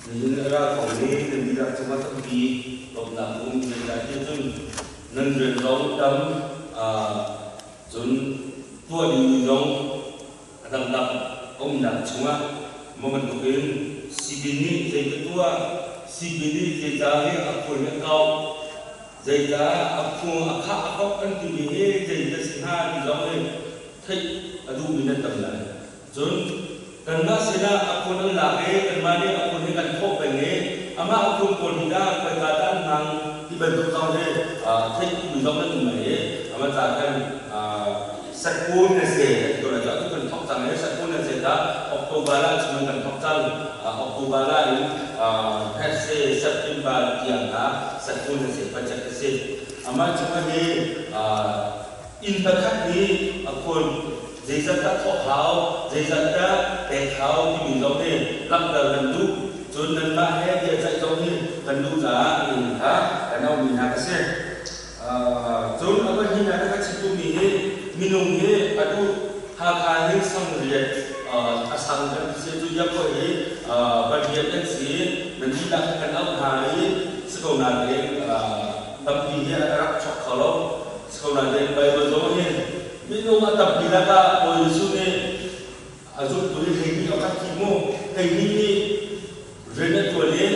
Nihin a ra khomi nan dihlak cungah tampi lawmhnak a um. Zeicahtiah cun nan rian zong tam, cun tuah dingmi zong a dangdang a umnak chungah maw bantukin sipin nih zei ka tuah, sipin nih zeicah hi a khual hi a kauh, zeicah a khua a khah a kauh kan timi hi zei dah si hnga ti zong hi theih a duhmi nan tam lai. Cun kanmah sinah a phun an lak i kanmah nih a phun hi kan thawh peng i amah a phun pawl hi dah khoika dah an hmang ti bantuk zong hi theih duhmi zong nan um lai i amah ca khan sakun na se kan ti ko lai cu atu kan thawk cang i sakun na se kha October ah cun kan thawk cang. October la in Hese September tiang kha sakun na se budget a si. Amah chung hi Inn pakhat nih a phun zeizat dah thawh hau, zeizat dah pek hau timi zong hi langhter kan duh. Cun nanmah he biaceih zong hi kan duh caah nihin kha kan auhmi hna ka si. Cun a pahnihnak ka chim duhmi hi minung hi a duh Hakha hi sangriat a sang kan ti si cu Yakoh hi pariat kan si nan dihlak kan auh hna i si ko nain tampi hi a rak chuak kho lo. Sikonain Baibal zong hi minung a tampi lakah Bawi Jesuh nih a zumtu hi 12 a khat thi mu. 12 nih rian a ṭuan i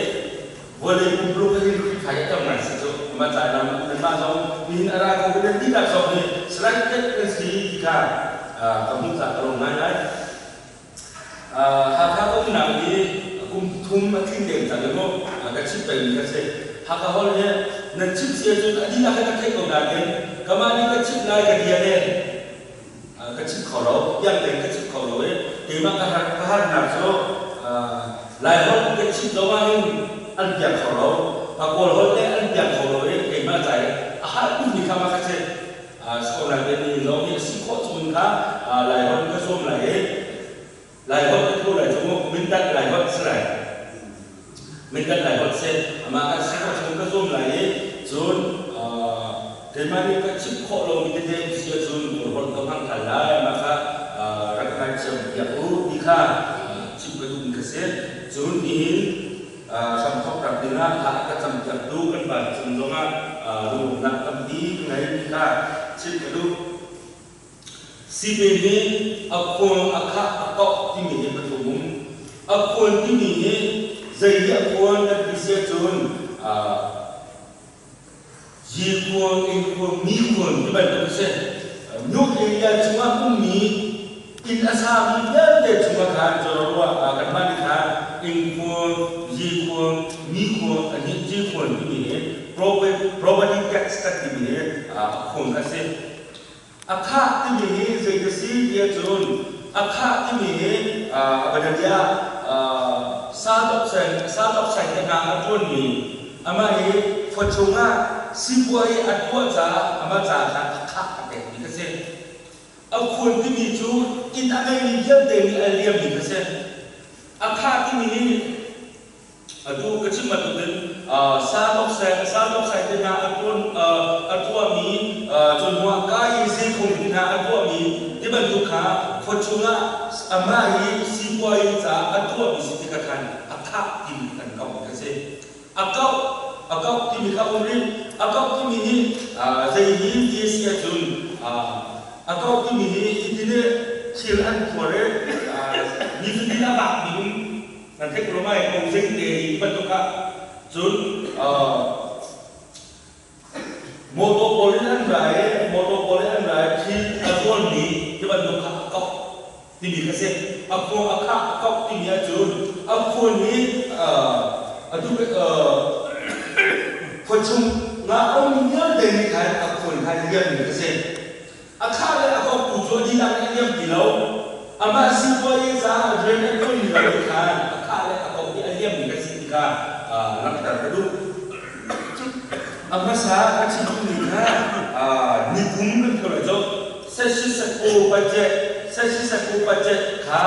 vawlei pumpuluk hi Khrihfa hi a tam ngai si cu. Amah ca lam nanmah zong nihin a ra ko nan dihlak zong hi selected kan si ti kha ka hmuh caah ka lawm ngaingai. Hakha ka umnak hi kum thum a tling deng cang i mu ka chim pengmi ka si. Hakha holh hi nan chim si ahcun a dihlak in ka theih ko nain kamah nih ka chimh lai ka dia le ka chim kho lo, piang tein ka chim kho lo i keimah ka har ka harnak cu Lai holh ka chim zong ahhin an piang kho lo, Kawl holh le an piang kho lo i keimah ca i a har tukmi kha mah ka si. Scholar te nih zong nih a si khawh chung kha Laiholh ka zuam lai i Laiholh ka thu lai cu mindat Laiholh si lai. Mindat Laiholh si. Amah kan si khawh chung ka zuam lai i cun keimah nih ka chim khawh lomi tete um si ahcun Kawlholh ka hmang ṭhan lai. Amah kha rak ngaithiam piak u ti kha chim ka duhmi ka si. Cun nihin hramthawk rak dingah thla a ka campiaktu kan vancung zongah lunglawmhnak tampi ka ngei ti kha chim ka duh. Sipin hi a khuang a khah a kauh timi hi pathum um. A khuan timi hi zei hi a khuan kan ti si ahcun Yi khuang, inn khuang, mi khuang ti bantuk a si. Nuk area chungah ummi inn a sami vialte chungah khan Joroa kanmah nih khan inn khuang, yi khuang, mi khuang, ji khuang timi hi property tax kan timi hi a khuang kha a si. A khah timi hi zei ka si ti ahcun a khah timi hi a banabia sa tawk te hna a ṭuanmi amah hi khua chungah sipuai a tuah caah amah caah khan a khah a pekmi kha si. A khuan timi cu inn a ngeimi vialte nih a liammi kha si. A khah timi hi Atu ka chim bantukin sa tawk te hna a tuahmi cun hmuahka i zeikhung te hna a tuahmi ti bantuk kha khua chungah amah hi sipuai caah a tuahmi si tikah khan a khah timi kan kauh kha si. A kauh a kauh timi kha um rih. A kauh timi hi zei hi ti a si ahcun a kauh timi hi hitin thil an khuar i nifatin a bakmi um Nan theih ko lai ko zing te hi bantuk ah cun motor pawl in an ra i motor pawl in an ra i thil a zuarmi ti bantuk kha a kauh timi kha si. A khua a khah a kauh timi ahcun a khuan hi atu khua chung nga a ummi vialte nih khan a khuan kha liammi kha si. A khah le a koktu cu a dihlak in a liam ti lo. Amah sipuai caah rian a ṭuanmi lo nih khan a khah le a kok i a liammi kan si ti kha langhter ka duh. A hmasa ka chim duhmi kha nikum kan ti ko lai cu sesiseko budget sesiseko budget kha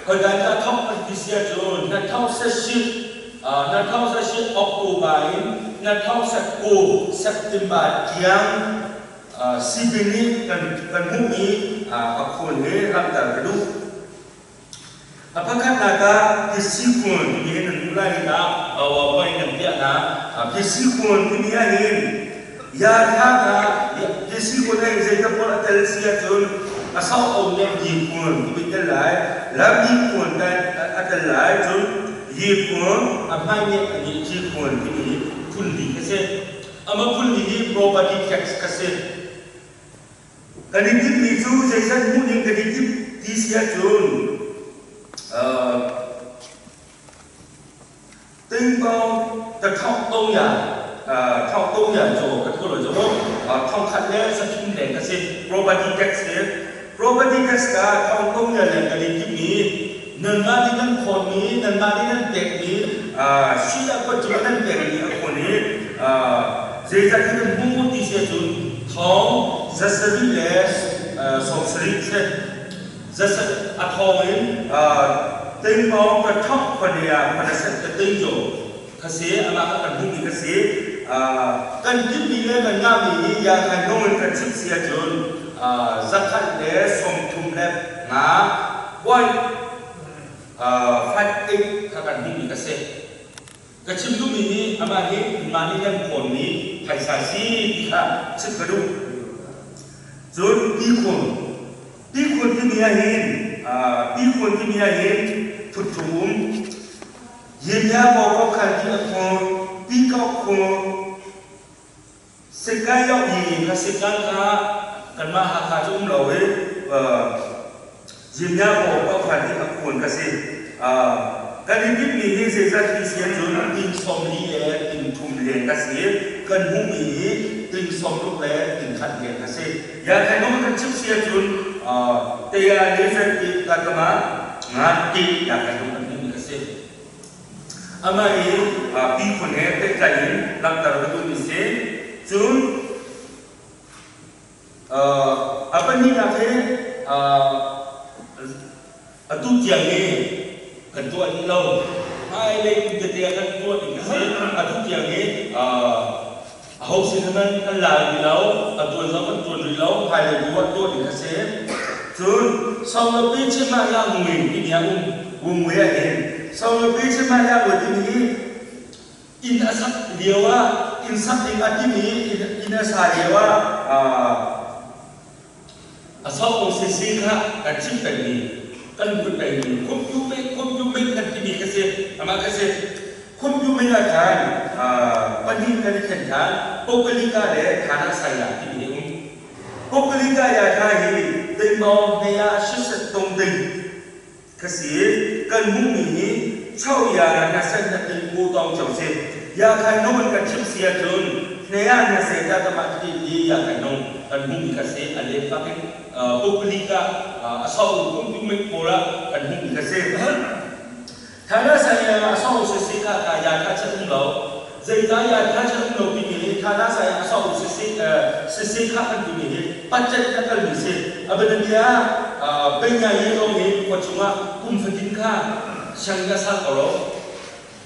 khoikai dah thawk kan ti si ahcun na thawk sesip na thawk sesip October in na thawk seko September tiang sipin nih kan hmuhmi a khawn hi langhter ka duh. A pakhatnak ah Pisikhun timi hi nan hmuh lai hika PowerPoint kan piah hna. Pisikhun timi ahhin Yakha kha Pisikhun ahhin zeidah pawl a tel si ahcun a sau nih Yikhun timi tel lai, lam Yikhun a tel lai, cun Yikhun a hmai nih a nih Jikhun timi hi phun li kha si. Amah phun li hi property tax kha si. Kan i timhmi cu zeizat hmuh ding kan i timh ti si ahcun tingtong ka thongh tongya thongh tongya cu ka thu lo cu thongkhat le sathum leng ka si property tax hi. Property tax ka thong tongya leng kan i timhmi nanmah nih nan khawnmi, nanmah nih nan pekmi, sii ah kuat cung nan pekmi a khawn i zeizat hi nan hmu ti si ahcun thong 700 le 70 si. A thong in tingpawng ka thongh khuane ah khuane set ka ting cu kha si, amah kha kan hmuhmi kha si. Kan timhmi le kan ngahmi hi yakhan nung in kan chimh si ahcun 135 point 58 kha kan hmuhmi kha si. Ka chim duhmi hi amah hi mah nih kan khawnmi phaisa si ti kha chim ka duh. Cun tikhun tikhun timi ahhin tikhun timi ahhin phunthum um. Yemya ko khan ti a khur, ti ko khur, Sikai lo i kha sikan kha kanmah Hakha cu um lo i Yemya ko ko khan ti a khun ka si. Kan i timhmi hi zeizat ti si ahcun ting 40 le ting 30 leng ka si. Kan hmuhmi hi ting 60 le ting 1 leng ka si. Ya khan nung kan chim si ahcun teya le zat ti ka kama nga ti ya khan nung kan hmuhmi ka si. Amah hi pi phun he pehtlaih in langhter ka duhmi si. Cun a pahnihnak hi atu tiang hi kan tuah dih lo. Hmailei kum tete ah kan tuah ding a si. Atu tiang hi aho sin hmanh kan la rih lo, a tuan zong kan tuan rih lo, hmailei tu ah tuah ding a si. Cun Songlapi chim ah ya ngui timi a um. Ngui ah hin Songlapi chim ah ya ngui timi hi inn a sak lio ah inn sak ding a timi inn a sa lio ah a sok sisi kha kan chim pengmi, kan hmuh pengmi khumtu kan timi kha si, amah kha si. Khumtu mei ah khan pahnih kan i then than, Pokalika le Thana Saya timi hi um. Pokalika ya tha hi dingmawng hme ah sisat tung ding kha si. Kan hmuhmi hi chau ya na san na ting ku tong cio si. Ya khan nung kan chim si ahcun hne ah na se ta tama ti hi ya khan nung kan hmuhmi kha si. A let bak in Pokalika a sau kum tu mei pawl ah kan hmuhmi kha si. Thana saya a sau sisi kha kha ya kha chan um lo. Zeicah ya kha chan um lo timi hi thana saya a sau sisi sisi kha kan timi hi patchet na kalmi si. Abanabia benya ye zong hi khua chungah kum fatin kha siang na sang ko lo.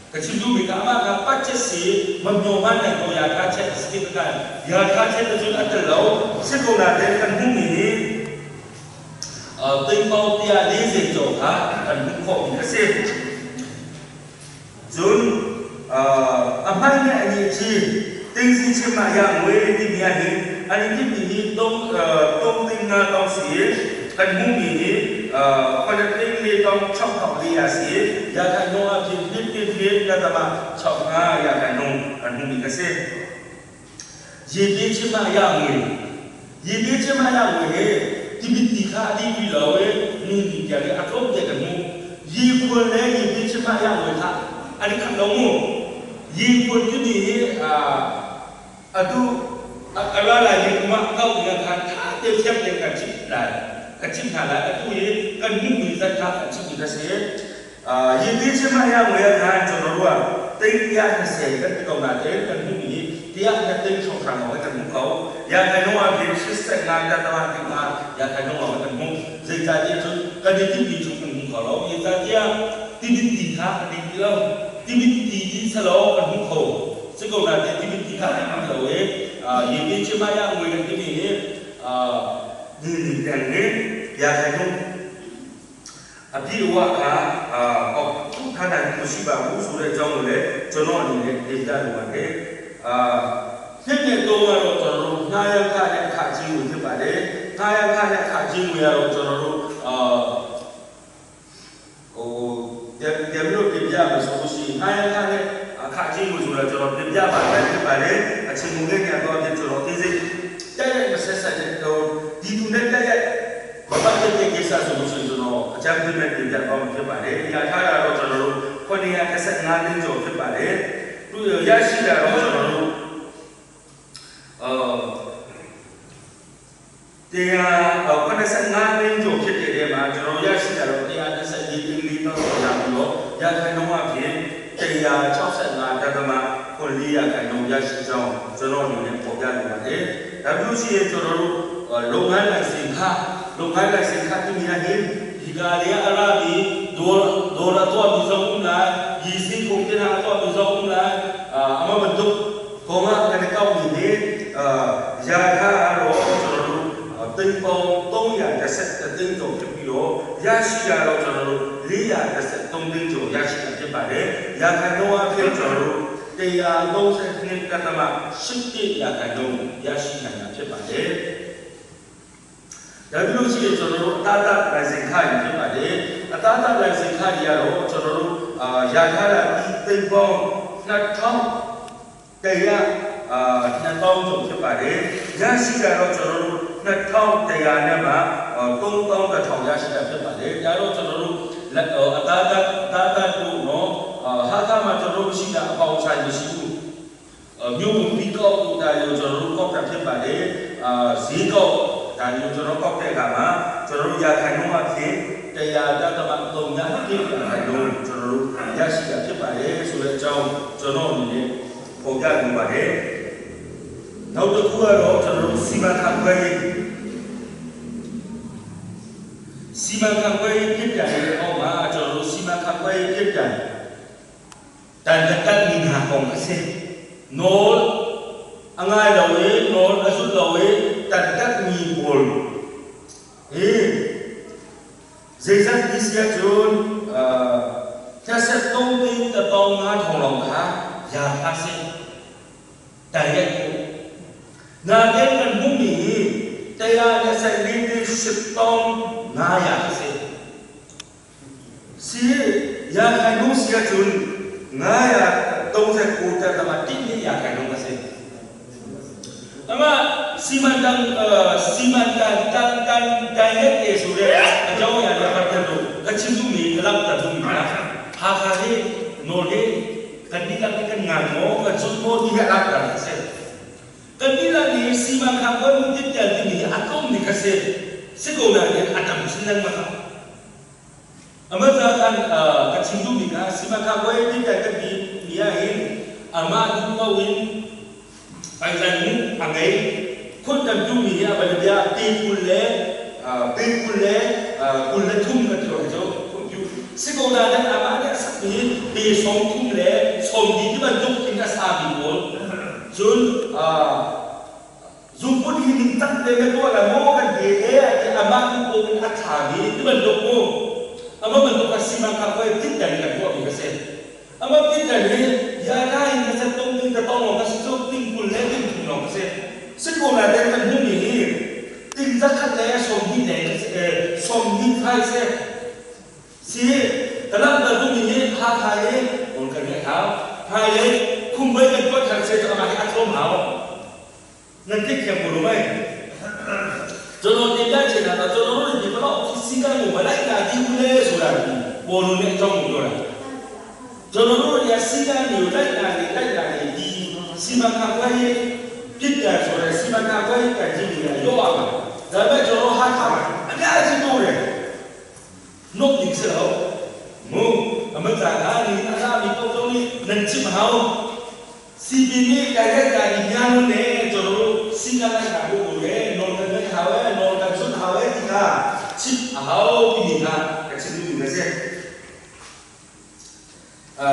Ka chim duhmi kha amah kha patchet si mamnyo man nai ko ya kha chet si ka ya kha chet na cun a tel lo. Si ko na te kan hmuhmi hi Tingpau tiah ni zeicawh kha kan hmuh khawhmi a si. Cun a hman le a nih ci tingzi chim ah ya ngui timi ah hin an i timmi hi tong tong ting nga tong si kan hmuhmi hi khualet ting le tong chok thok li a si ya kai nung ah khin hlip hlip hlip ya tama chok nga ya kai nung kan hmuhmi ka si. Yipi chim ah ya ngui. Yipi chim ah ya ngui hi timit ti kha a dih rih lo i ni ni tiang i a tlawm te kan hmuh. Yi khual le yipi chim ah ya ngui kha an i khat lo mu. Yi khual timi hi atu a ra lai mi kum ah kau ding ah khan tha te thiam tein kan chimh lai. Kan chimh hna lai. Atu hi kan hmuhmi zat kha kan chimhmi kha si. Hi ti chim ah ya ngui ah khan cun rua ting tiah na se kan ti ko nain kan hmuhmi hi tiah na ting hrawnghrang lawng kan hmuh ko. Ya kai nung ah hin siseh ngai ta ta ti ma ya kai nung lawng kan hmuh. Zeicahtiah cun kan i timhmi chung kan hmu kho lo. Zeicahtiah timit ti kha kan ding ti lo. Timit ti ti selaw kan hmu kho. Si ko nain timit ti kha kan hmu lo i hi ti chim ah ya ngui kan timi hi ni ni teng ni ya kai nung. A pi uah kha အာထုတ်ထားနိုင်မှုမရှိပါဘူးဆိုတဲ့အကြောင်းကိုလည်းကျွန်တော်အနေနဲ့တင်ပြလိုပါတယ်အာဖြစ်တဲ့တော့ကတော့ကျွန်တော်တို့ငှားရခတဲ့အခကြီးကိုဖြစ်ပါတယ်ငှားရခတဲ့အခကြီးငွေကတော့ကျွန်တော်တို့အာဟိုတယ်တယ်လို့တင်ပြမှာဆိုလို့ရှိရင်ငှားရခတဲ့အခကြီးငွေဆိုတော့ကျွန်တော်တင်ပြပါတယ်ဖြစ်ပါတယ်အချိန်ကုန်တဲ့ညတော့ကျွန်တော်သိစိတ်တက်ရမဆက်ဆက်တဲ့ဟိုဒီတူနဲ့တက်ရမပတ်တဲ့ကိစ္စဆိုလို့ရှိရင်ကျွန်တော်အကြမ်းဖက်မဲ့တင်ပြသွားမှာဖြစ်ပါတယ်။ရာထားတာတော့ကျွန်တော်တို့915သိန်းကျော်ဖြစ်ပါတယ်။သူရရှိတာတော့ကျွန်တော်တို့အာတရား95သိန်းကျော်ဖြစ်တဲ့နေရာမှာကျွန်တော်ရရှိတာတော့124သိန်း4တောင်းကျော်ရပြီးတော့ရာခိုင်နှုန်းအဖြစ်165ဒသမ9ရာခိုင်နှုန်းရရှိကြောင်းကျွန်တော်အနေနဲ့ပေါ်ပြနေပါတယ်။ဒါမျိုးရှိရင်ကျွန်တော်တို့လုပ်ငန်းလိုင်စင်ခလုပ်ငန်းလိုင်စင်ခတိမီယာဟင်ဒီကာလီအရာဒီဒေါ်ဒေါ်တော့ဒီဆောင်လာยีစီခုန်တဲ့တော့ဒီဆောင်လာအမဘဒုကောမကနေကောက်နေအာရာခါတော့ကျွန်တော်တို့တိမ်ပေါင်း330သိန်းကျော်ဖြစ်ပြီးတော့ရရှိတာတော့ကျွန်တော်တို့413သိန်းကျော်ရရှိတာဖြစ်ပါတယ်။ရာခိုင်နှုန်းအဖြစ်ကျွန်တော်တို့132ကတမ8ရာခိုင်နှုန်းရရှိနိုင်တာဖြစ်ပါတယ်။ဒါပြီးလို့ရှိရင်ကျွန်တော်တို့အတားတာလိုင်စင်ခရဖြစ်ပါတယ်။အတားတာလိုင်စင်ခရကတော့ကျွန်တော်တို့အာရာထားတာဒီသိန်းပေါင်း2000တရားအာ2000ကျော်ဖြစ်ပါတယ်။ရရှိတာတော့ကျွန်တော်တို့2100နဲ့မှ3000ရရှိတာဖြစ်ပါတယ်။ဒါတော့ကျွန်တော်တို့လက်အတားတာတာတာတို့နော်ဟာခါမှာကျွန်တော်တို့ရှိတာအပေါင်းဆိုင်မရှိဘူး။မြို့ပြီးကောက်ဒါရောကျွန်တော်တို့ကောက်တာဖြစ်ပါတယ်။အာဈေးကောက်ဒါမျိုးကျွန်တော်ကောက်တဲ့အခါမှာကျွန်တော်တို့ရာခိုင်နှုန်းအဖြစ်တရားတသမ3ညပြည့်ရာခိုင်နှုန်းကျွန်တော်တို့ရရှိတာဖြစ်ပါတယ်ဆိုတဲ့အကြောင်းကျွန်တော်အနေနဲ့ပေါ်ပြနေပါတယ်။နောက်တစ်ခုကတော့ကျွန်တော်တို့စီမံခန့်ခွဲရေးစီမံခန့်ခွဲရေးဖြစ်တယ်တဲ့အောက်မှာကျွန်တော်တို့စီမံခန့်ခွဲရေးဖြစ်တယ်တန်တတ်မိနာကောင်အစနိုးအငိုင်းလောေနိုးအဆုလောေတန်တတ်မိပေါ်အေးဇေဇတ်ဒီစီယဂျွန်အာသက်ဆက်3သိန်း15000လောက်ခါရာထားစတန်ရက်နာတဲ့ကမှုမီတရားနဲ့ဆိုင်လေး8500စေစီရာခိုင်နှုန်းစီယဂျွန်939တက်တမတိနေရာခိုင်နှုန်းစေအမစီမန်တန်စီမန်တန်တန်တန်တန်ရက်ေဆိုတဲ့အကြောင်းအရာတွေပတ်သက်လို့ကချင်သူမီကလပ်တသူမီဟာခါဟေနိုဟေကန်ဒီကန်ကန်ငါမောကချွတ်မောဒီကလပ်တစေကန်ဒီလာနီစီမန်ခါကွန်တိတန်တိမီအကောင်နိခစေစကောနာနေအတမ်စနန်မခအမဇာကန်ကချင်သူမီကစီမန်ခါကွန်တိတန်တိမီယာဟင်အမဒူမဝင်းပိုင်ဆိုင်မှုအငိခွန်တမ်တူမီယာဘလဗျာတေကူလေတေကူလေကုလထုံကထောကြောကွန်ပျူစကောနာနေအမနဲ့စပီတေဆောင်ထုံလေဆောင်ဒီဒီဘဒုကိနစာဘီဘောဇွန်အာဇုံပူဒီနင်တတ်တဲ့တော့လာမောကန်ဒီလေအမကူကိုအထာဘီဒီဘဒုကိုအမဘဒုကစီမခါကွဲတိတန်ကကိုဘီကစေအမတိတန်လေယာနာင်ကစတုံးတင်တောင်းကစတုံးတင်ကူလေတင်ထုံလောကစေစကောလာတဲ့ကမှုမီတင်ဇခတ်လေဆုံဒီလေဆုံဒီခိုင်စေစီတလပ်တတူမီဟာခါယေဘုန်ကနေဟာဖိုင်လေခုံဘဲကတော့ခါစေတော့မအထုံးဟောနတိခေမလို့မဲကျွန်တော်တင်ပြချင်တာတော့ကျွန်တော်တို့ဒီဘလောက်စီကံကိုမလိုက်တာဒီဘူးလေဆိုတာပေါ်လို့လည်းအကြောင်းကိုပြောတာကျွန်တော်တို့ရစီကံကိုလိုက်တာလေလိုက်တာလေဒီစီမံခန့်ခွဲရေးပြစ်တယ်ဆိုရယ်စီမံခန့်ခွဲရေးကကြည့်နေရရောပါဒါပေမဲ့ကျွန်တော်ဟာခါမှာအများကြီးတိုးတယ်နုတ်ဒီစရောမုအမဇာကာနီအသာမီတော့တော့နန်ချစ်မဟောစီဘီမီကရဲကညာလုံးနဲ့ကျွန်တော်တို့စီကလိုက်တာကိုလေနော်တန်ခါဝဲနော်တန်ဆွန်ဟာဝဲဒီကချစ်အဟောဒီကကချစ်လူနေစေအာ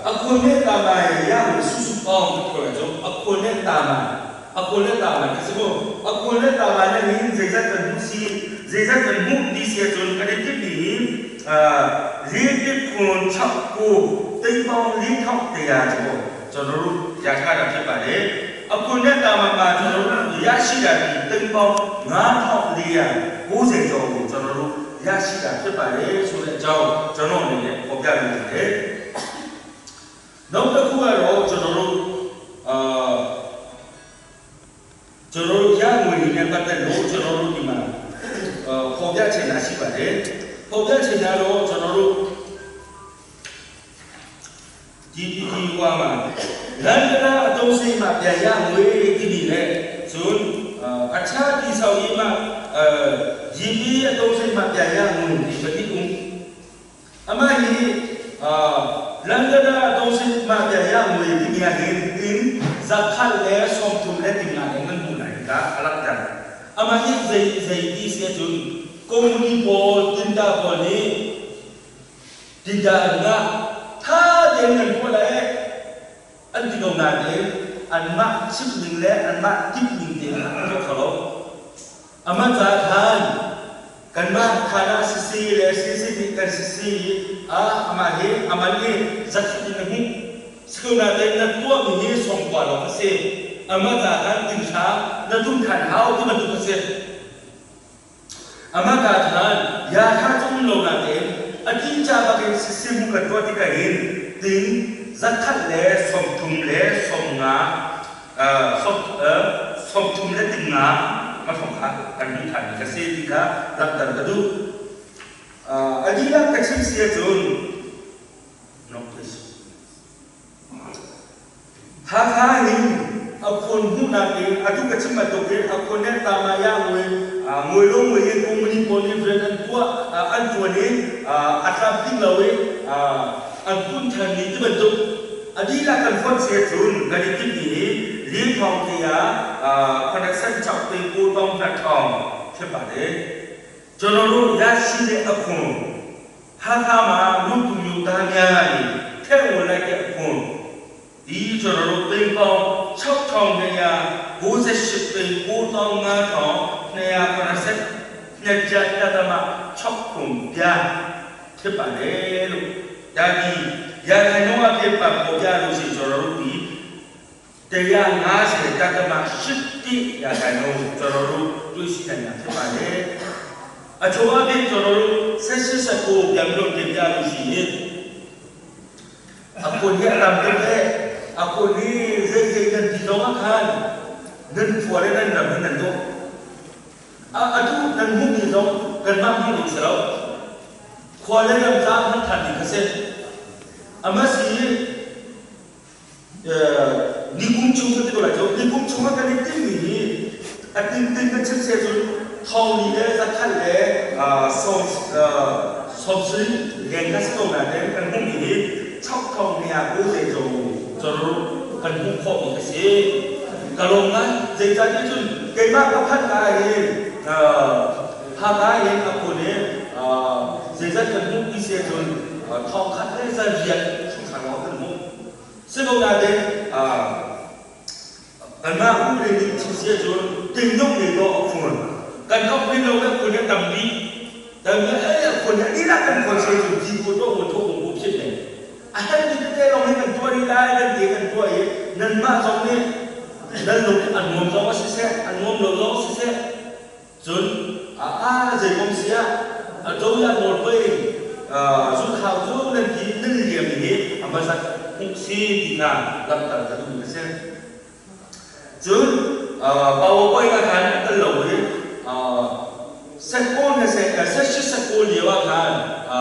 အခုနဲ့တာမိုင်ရလို့ဆူဆူပေါင်းခေါ်ကြအခုနဲ့တာမိုင်အခုနဲ့တာမိုင်စဘောအခုနဲ့တာမိုင်နဲ့နင်းဇေဇတ်တန်စီဇေဇတ်တန်မှုဒီစီချွန်ကနေတိဒီအာ လေးတစ်ခွန်6 9သိန်းပေါင်း4100ကျော်ကျွန်တော်တို့ရထားတာဖြစ်ပါတယ်။အခုနဲ့တာမန်မှာကျွန်တော်တို့ရရှိတာဒီသိန်းပေါင်း9490ကျော်ကိုကျွန်တော်တို့ရရှိတာဖြစ်ပါတယ်ဆိုတဲ့အကြောင်းကျွန်တော်အနေနဲ့ဖော်ပြနေပါတယ်။နောက်တစ်ခုကတော့ကျွန်တော်တို့အာကျွန်တော်တို့ရငွေနဲ့ပတ်သက်လို့ကျွန်တော်တို့ဒီမှာအာဖော်ပြချင်တာရှိပါတယ်။ဖော်ပြချင်တာတော့ကျွန်တော်တို့ဒီဒီဒီဝါမှာလန်ဒန်အတုံးစိမှာပြန်ရငွေဒီဒီနဲ့ဇွန်အခြားဒီဆောင်ရေးမှာအဲရီပီအတုံးစိမှာပြန်ရငွေဒီပတိဦးအမကြီးအာလန်ဒန်အတုံးစိမှာပြန်ရငွေဒီနေရာဟင်းတင်းဇခတ်လဲဆုံးထုလက်တင်လာငန်ပူနိုင်ကအလတ်တန်အမကြီးဇိဇိဒီစေဇွန်ကွန်မြူနီပေါ်တင်တာပေါ်နေတင်တာငါသာတဲ့ငန်ပေါ်လဲအန်တီကောင်နာတဲ့အန်မချစ်နင်းလဲအန်မတိနင်းတဲ့တော့ခလို့အမသာခန်ကန်မခါနာစီစီလဲစီစီဒီကန်စီစီအာအမဟေအမလေးဇတ်ဒီနဟုစကုနာတဲ့နတော့မီဆောင်ကွာတော့စေအမသာခန်တင်ချာနတုန်ခန်ဟောဒီမတုစေအမသာခန်ယာခါချုံလုံနာတဲ့အတိချာဘကေစီစီမှုကတော့တိကရင်တင်ဇတ်ခတ်လဲဆုံထုံလဲဆုံငါအဲဆုံအဲဆုံထုံလဲတင်ငါမဆောင်ခါကန်ဒီထိုင်ကစေတိကလပ်တန်ကဒုအဒီလာကချင်းစီဇွန် no please ဟာခါဟင်းအခုနုနာကေအတုကချင်းမတုကေအခုနဲ့တာမယာငွေငွေလုံးငွေရင်ကုမ္ပဏီပေါ်နေဖရန်တွာအန်တွနီအထပ်တင်းလောအန်တွန်ထန်နီတဘတုအဒီလာကန်ဖွန်စီဇွန်ဂဒီတိနီလေးထောင်တရားခနဆက်6သိန်း9တောင်း2000ဖြစ်ပါတယ်ကျွန်တော်တို့ရရှိတဲ့အခွန်ဟာခါမှာလူသူမျိုးသားများကနေထဲ့ဝင်လိုက်တဲ့အခွန်ဒီကျွန်တော်တို့သိန်းပေါင်း6298သိန်း95,280နှစ်ကြတသမ6ခုပြားဖြစ်ပါတယ်လို့ဒါဒီရာခိုင်နှုန်းအဖြစ်ပတ်ပေါ်ပြလို့ရှိရင်ကျွန်တော်တို့ဒီ150တသမ8တိရာခိုင်နှုန်းကျွန်တော်တို့တွေ့ရှိနိုင်တာဖြစ်ပါတယ်အချို့အဖြစ်ကျွန်တော်တို့78 19ပြန်ပြီးတော့တင်ပြလို့ရှိရင်အခုဒီအရမ်တဲ့အခုဒီဇိဇိတဲ့ဒီတော့ခါနန်ဖွာရနန်နန်တော့အတူနန်မှုဒီတော့ကနမမှုဒီစရောခွာရနန်သာဟန်ထန်ဒီကစေအမစီနိကုံချုံတဲ့တော့ကြောနိကုံချုံကလည်းတင်နေအတင်တင်တဲ့ချက်ဆက်ထောင်နေတဲ့ခက်လေအာဆောဆောစီလင်ကစတော့တဲ့ကန်မှုနေ6290ကျော်ကျွန်တော်ကန်မှုခေါ်ပြီးစေကလုံးငါဇေကြတဲ့ကျွကေမကဖတ်ကာရေအာဟာကာရေအခုနေအာဇေကြကန်မှုပြီးစေကျွထောင်ခတ်တဲ့ဇာရီချုံခါတော့ကန်မှုစေဘောလာတဲ့အာကန်မဦးလေးချစ်စေကျွတင်တော့နေတော့အခုကန်တော့ပြလို့လည်းကိုယ်နဲ့တမ်ဒီတမ်အဲ့ကိုယ်နဲ့ဒီလာကန်ကိုစေကျွဒီကိုတော့ဝထုတ်ဖို့ဖြစ်တယ်အဲ့ဒီတဲ့လုံးနဲ့တွရီလာတဲ့ဒီကန်တွရီနန်မဆောင်နေနန်လုံးအနုံဆောင်စစ်ဆက်အနုံလုံးဆောင်စစ်ဆက်ဇွန်အာဇေကုံစီယာအတော့ရမော်ပွေအာဇုခေါဇုနန်ဒီနန်လျာမီအမဇတ်ခုစီဒီနာလပ်တန်ကဒုစဲဇွန်အာပါဝပွေကခန်တလောဝေအာစက်ကောနေဆက်ဆက်ရှစ်စက်ကိုလျောခန်အာ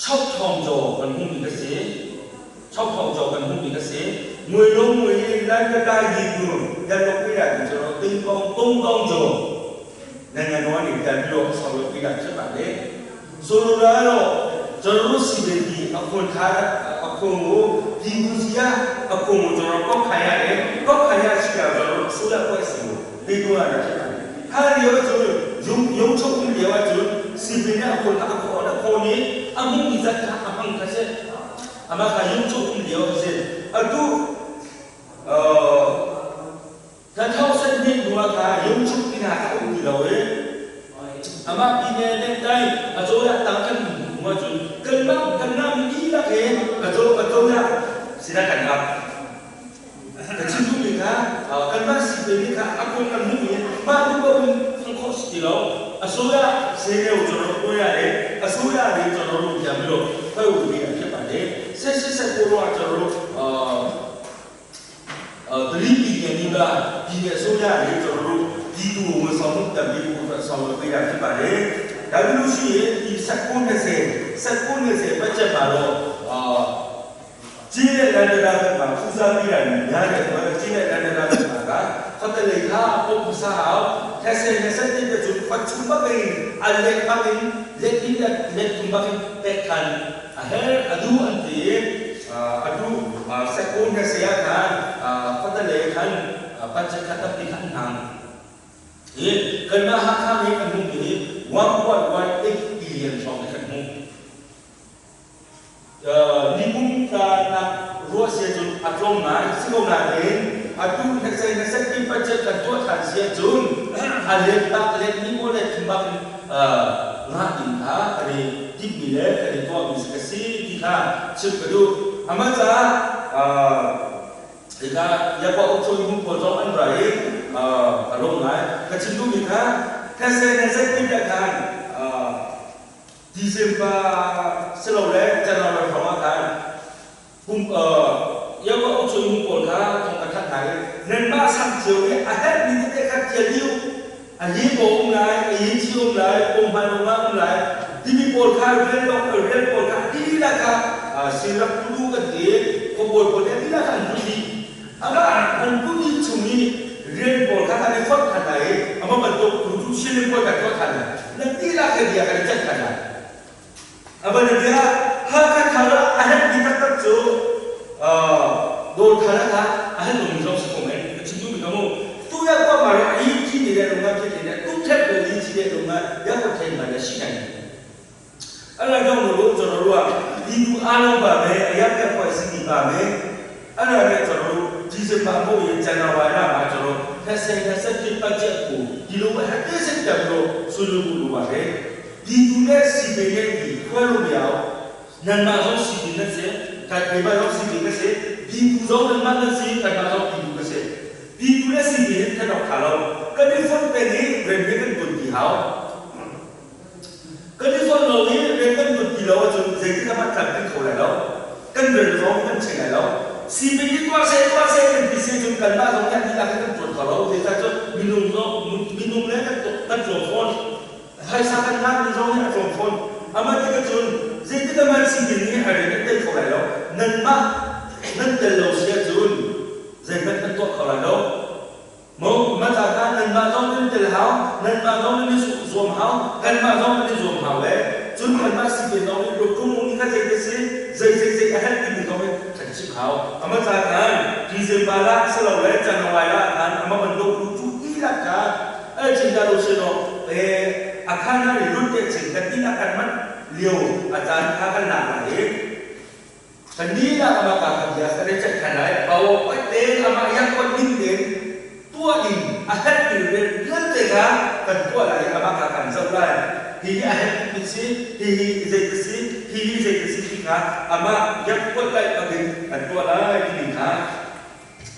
6000ကျော်ကန်မှုဒီကစေ6000ကျော်ကန်မှုဒီကစေငွေလုံးငွေလန်တတာရီကူရတော့ပြရတယ်ကျွန်တော်တင်ပေါင်း3000ကျော်နိုင်ငံတော်ကနေပြန်ပြီးတော့ဆောင်ရွက်ပေးတာဖြစ်ပါတယ်ဆိုလိုတာတော့ကျွန်တော်တို့စီဒီအခွန်ထားအခွန်ကိုဒီကူစီကအခွန်ကိုကျွန်တော်ကောက်ခံရတယ်ကောက်ခံရရှိတာကျွန်တော်တို့ဆိုရဖွဲ့စီကိုပေးတော့ရတာဖြစ်ပါတယ်ဟာရီရောကျွန်တော်ယုံယုံချုပ်မှုရောကျွန်တော်စီပင်အခွန်အခွန်အခွန်နေအမှုဒီဇက်အမှန်ကစေအမခယုံချုပ်မှုရောစေအတူအာတထောက်စတဲ့ဒုက္ခယုံချုပ်နေတာအုပ်ဒီလော Amah pine le dai acoyah tang kan hmuh ahcun kanmah kanmah mi dihlak he acoyah sinah kan ap. Ka chim duhmi kha kanmah sipin nih kha a kong kan hmuh i mah duh paoh in thang khawh si ti lo. Asoya seneu choro koya le asoya le choro ru thiam lo khoi u bi a thiam a le se se se ko ro choro tali pi ne ni ba pi ne asoya le choro ru ti tu mo song tam bi ko song lo ya thiam a le da lu shi ti sak ko ne se sak ko ne se pa che ma lo ကျေးလက်လန္တရာဘက်မှာဦးစားပေးတာများတဲ့အတွက်ကျေးလက်လန္တရာဘက်မှာကဖတ်တလေခါပုပ်စားအောင်ထက်ဆယ်21တဲ့ကျဖတ်ချူပကိအလက်ပကိလက်တိလက်လက်ထုံပကိတက်ခန်အဟဲအဒူအန်တီအဒူစကုန်းနဲ့ဆရာခန်ဖတ်တလေခန်ပတ်ချက်ခတ်တိခန်ဟန်ဒီကနဟာခါမေအမှုကြီး1.18 billion ဆောင်တဲ့မှု Nikum ta nak ruah sia cun a tlawm ngai si ko nain atu hnaksai hnaksak ti budget kan tuah than sia cun a let bak let ni maw let thum bak in ngah ding kha kan i timhmi le kan i tuahmi ka si ti kha chim ka duh. Amah caah hika Yakwa ukchung hung pawl zong an ra i ka lawm ngai. Ka chim duhmi kha hnaksai hnaksak ti khan December silole January hrawng ah khan kum Yawa ukchung pawl kha thong ka thanh hna i nanmah sang cio i a herhmi tete kha ṭial dih u. A hi paw um lai, a hi thi um lai, pum hman um ah um lai timi pawl kha rian lawng rian pawl kha dihlak kha sirak tudu kan ti i khuabawi pawl nih a dihlak kha an put dih. Amah an put dih chung i rian pawl kha kan i fonh than lai i amah bantuk tu cu Chin pawl kan tuah than lai. Nan dihlak he bia kan i ceih than lai. A van bia Hakha thar ah a herhmi taktak cu Dawr thar ah a herh lomi zong si ko men. Ka chim duhmi ka mu. Tu ya kwa ma ro i thi ni le lung ah thi ni le tu thep ko i thi le lung ah ya ko thei ma le si ngai. Ala dong ro choro ruwa ti tu alo ba me ayak ya ko si ti ba me ala le choro ji se ba mo ye chana wa la ma choro tha se tha se ti pa che ku ti lo ha te se ta ro su lu bu lu ba he ti tu le si pe le ti khwa lo miao nan ma zong si ti na se ka ke ba zong si ti ka se ti tu zong nan ma na si ka ma zong ti tu ka se ti tu le si ti hin tha dok tha lo kan i fon pe ni rem he kan tun ti hau Kan i fonh lo i rian kan ṭuan ti lo ahcun zeitik ah hmanh tlam kan kho lai lo. Kan rian zong kan cheng lai lo. Sipin i tuah seh tuah seh kan ti si cun kanmah zong nih dihlak in kan ṭuan kho lo. Zeicah cun minung zong minung le kan kan tlawm fawn. Phaisa kan ngahmi zong nih a tlawm fawn. Amah tikah cun zeitik ah hmanh sipin nih a rian an tei kho lai lo. Nanmah nan tel lo si ahcun zeihmanh kan tuah kho lai lo. Maw mata kha nanmah zong nan tel hau, nanmah zong nan i zuam hau, kanmah zong kan i zuam hau le cun kanmah sipin zong nih rukung nih kha zei te si, zei zei zei a herh timi zong nih kan chim hau. Ama ca khan December ah silole January ah khan ama bantuk lu cu dihlak kha al chin dah lo si law a khan ah lut te chin kan ti kan manh lio a caan kha kan lak lai i Kannih ah amah ka kan bia kan i ceih than lai. PowerPoint tein amah iangkuat ning tein tuah ding a herh mi rian vialte kha kan tuah lai i amah kha kan zoh lai. Hihi a herh bikmi si, hihi zei ti si, hihi zei ti si ti kha amah iangkuat lai bangin kan tuah lai timi kha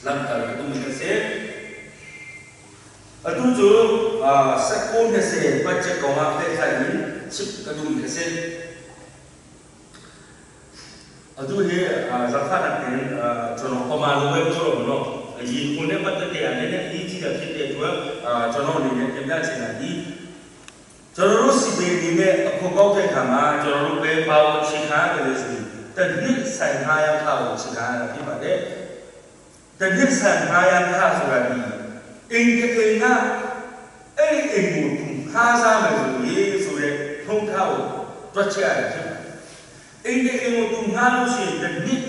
lamkal ka duhmi a si. Atu cu Sakku hnase budget kongah pehtlai in chim ka duhmi a si. Atu hi zaangfahnak in chono koma lo web choro no yi khun ne pat te ane ne yi chi da phit te tu chono ni ne tem da chen di chono ru si be ni ne akho kau te kha ma chono ru pe pao chi kha te le si ta ni sai ha ya kha o chi kha la phi ba de တနစ်ဆန်900ခဆိုတာဒီအိမ်တအိမ်ကအဲ့ဒီအိမ်ကိုသူခါစားမယ်ဆိုရေးဆိုတဲ့ထုံးထားကိုတွက်ချက်ရတယ်ဖြစ်တယ်။အိမ်တအိမ်ကိုသူငှားလို့ရှိရင်တစ်နှစ်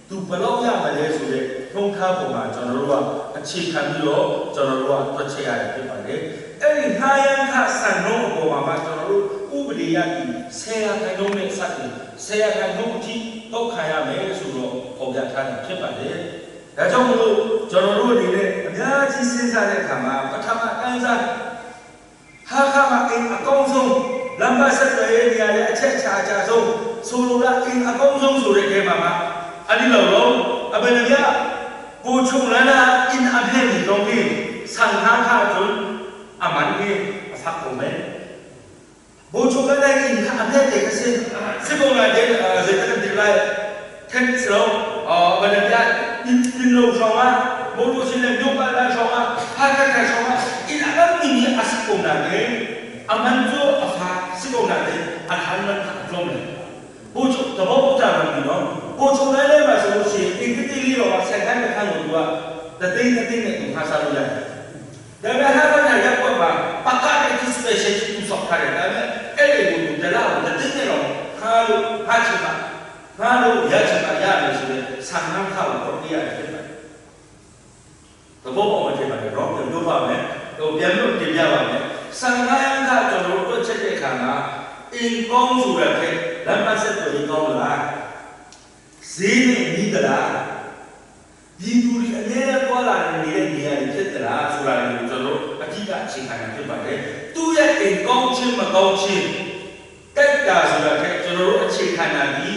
သူဘယ်လောက်ရမလဲဆိုတဲ့ထုံးထားပုံမှာကျွန်တော်တို့ကအခြေခံပြီးတော့ကျွန်တော်တို့ကတွက်ချက်ရတယ်ဖြစ်ပါတယ်။အဲ့ဒီငှားရမ်းခစံနှုန်းအပေါ်မှာမှကျွန်တော်တို့ဥပဒေရပြီး10ရာခိုင်နှုန်းနဲ့စတင်10ရာခိုင်နှုန်းအထိတောက်ခံရမယ်ဆိုတော့ဖော်ပြထားတာဖြစ်ပါတယ်။ဒါကြောင့်မလို့ကျွန်တော်တို့အနေနဲ့အများကြီးစဉ်းစားတဲ့အခါမှာပထမအန်းစားဟာ Hakha ma inn a kong zong lamba set le nia le a che cha cha zong solo la inn a kong zong zu re ke ma ma ani lo lo abenabia pu chung la na inn a hme mi zong hi sang ha kha cun a man hi a fak ko men. Bu chung la na inn kha a hme te kha si si ko na den zei ta kan ti lai then si lo abenabia inn inn lo hrawng ah motor sin le nyuk la hrawng ah Hakha kai hrawng ah inn a kan mi nih a sak ko na den a man cu a fak si ko na den a hlan man kha a tlawm le bu chu tabo bu cha ram ni no bu chung lai lai ma su si in ti li ro ma sen han ka ngu tua ta tin ta tin ne tu ha sa lu ya da na ha ba na ya ko ba pakka ke ti special tu sok kha re da me ele bu tu de la ta tin ne ro kha lu ha chi ma kha lu ya chi ma ya le su le sang nam kha ko ti ya ke ba သဘောပေါက်မှဖြစ်ပါတယ်နော်ပြန်ပြောပါမယ်ဟိုပြန်လို့တင်ပြပါမယ်စံငါးရန်ကကျွန်တော်တို့တွက်ချက်တဲ့အခါမှာအင်ကောင်းဆိုတဲ့ထက်လမ်းမဆက်တွေကောင်းလားဈေးနဲ့နီးသလားဒီသူတွေအများနဲ့တွာလာနေတဲ့နေရာတွေဖြစ်သလားဆိုတာကိုကျွန်တော်အဓိကအခြေခံတာဖြစ်ပါတယ်သူ့ရဲ့အင်ကောင်းခြင်းမကောင်းခြင်းတိုက်တာဆိုတာထက်ကျွန်တော်တို့အခြေခံတာဒီ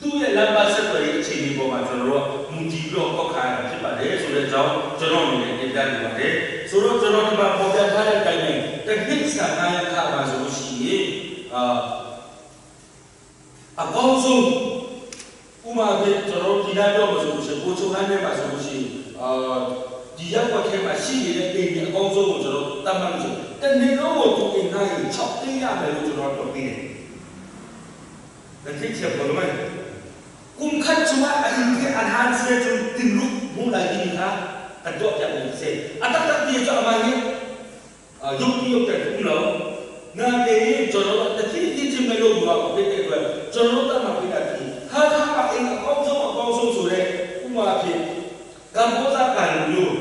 သူ့ရဲ့လမ်းမဆက်တွေအခြေအနေပေါ်မှာကျွန်တော်တို့မူတည်ပြီးတော့ကောက်ခါရတာဖြစ်ပါတယ်ဆိုတဲ့အကြောင်းကျွန်တော်အနေနဲ့တင်ပြနေပါတယ်ဆိုတော့ကျွန်တော်ဒီမှာပေါ်ပြထားတဲ့အတိုင်းပဲတနစ်ဆာနာယခပါဆိုလို့ရှိရင်အာအကောင်းဆုံးဥမာပြကျွန်တော်ဒီနေ့ပြောမှာဆိုလို့ရှိရင်ကိုချုံဟန်းထဲမှာဆိုလို့ရှိရင်အာဒီရောက်ွက်ထဲမှာရှိနေတဲ့အိမ်ကြီးအကောင်းဆုံးကိုကျွန်တော်တတ်မှတ်လို့ဆိုတနေ့လုံးကိုသူအိမ်သားကြီး6သိန်းရမယ်လို့ကျွန်တော်ပြောပြီးတယ်။ဒါသိချက်ပေါ်လို့ကုမ်ခတ်ချူအင်ကေအန်ဟန်ဆေချွန်တင်ရုမူလာဒီခါကတော့ပြနေစေအတတ်တတ်ဒီချအမကြီးယုတ်တိယုတ်တဲ့ကုလောနာတေကျွန်တော်တတိတိချင်းမလို့ဘာဖြစ်တဲ့အတွက်ကျွန်တော်တတ်မှပြတာဒီဟာခါမအင်အကောင်းဆုံးအကောင်းဆုံးဆိုတဲ့ဥမာဖြစ်ကမ္ဘောဇကံမျိုး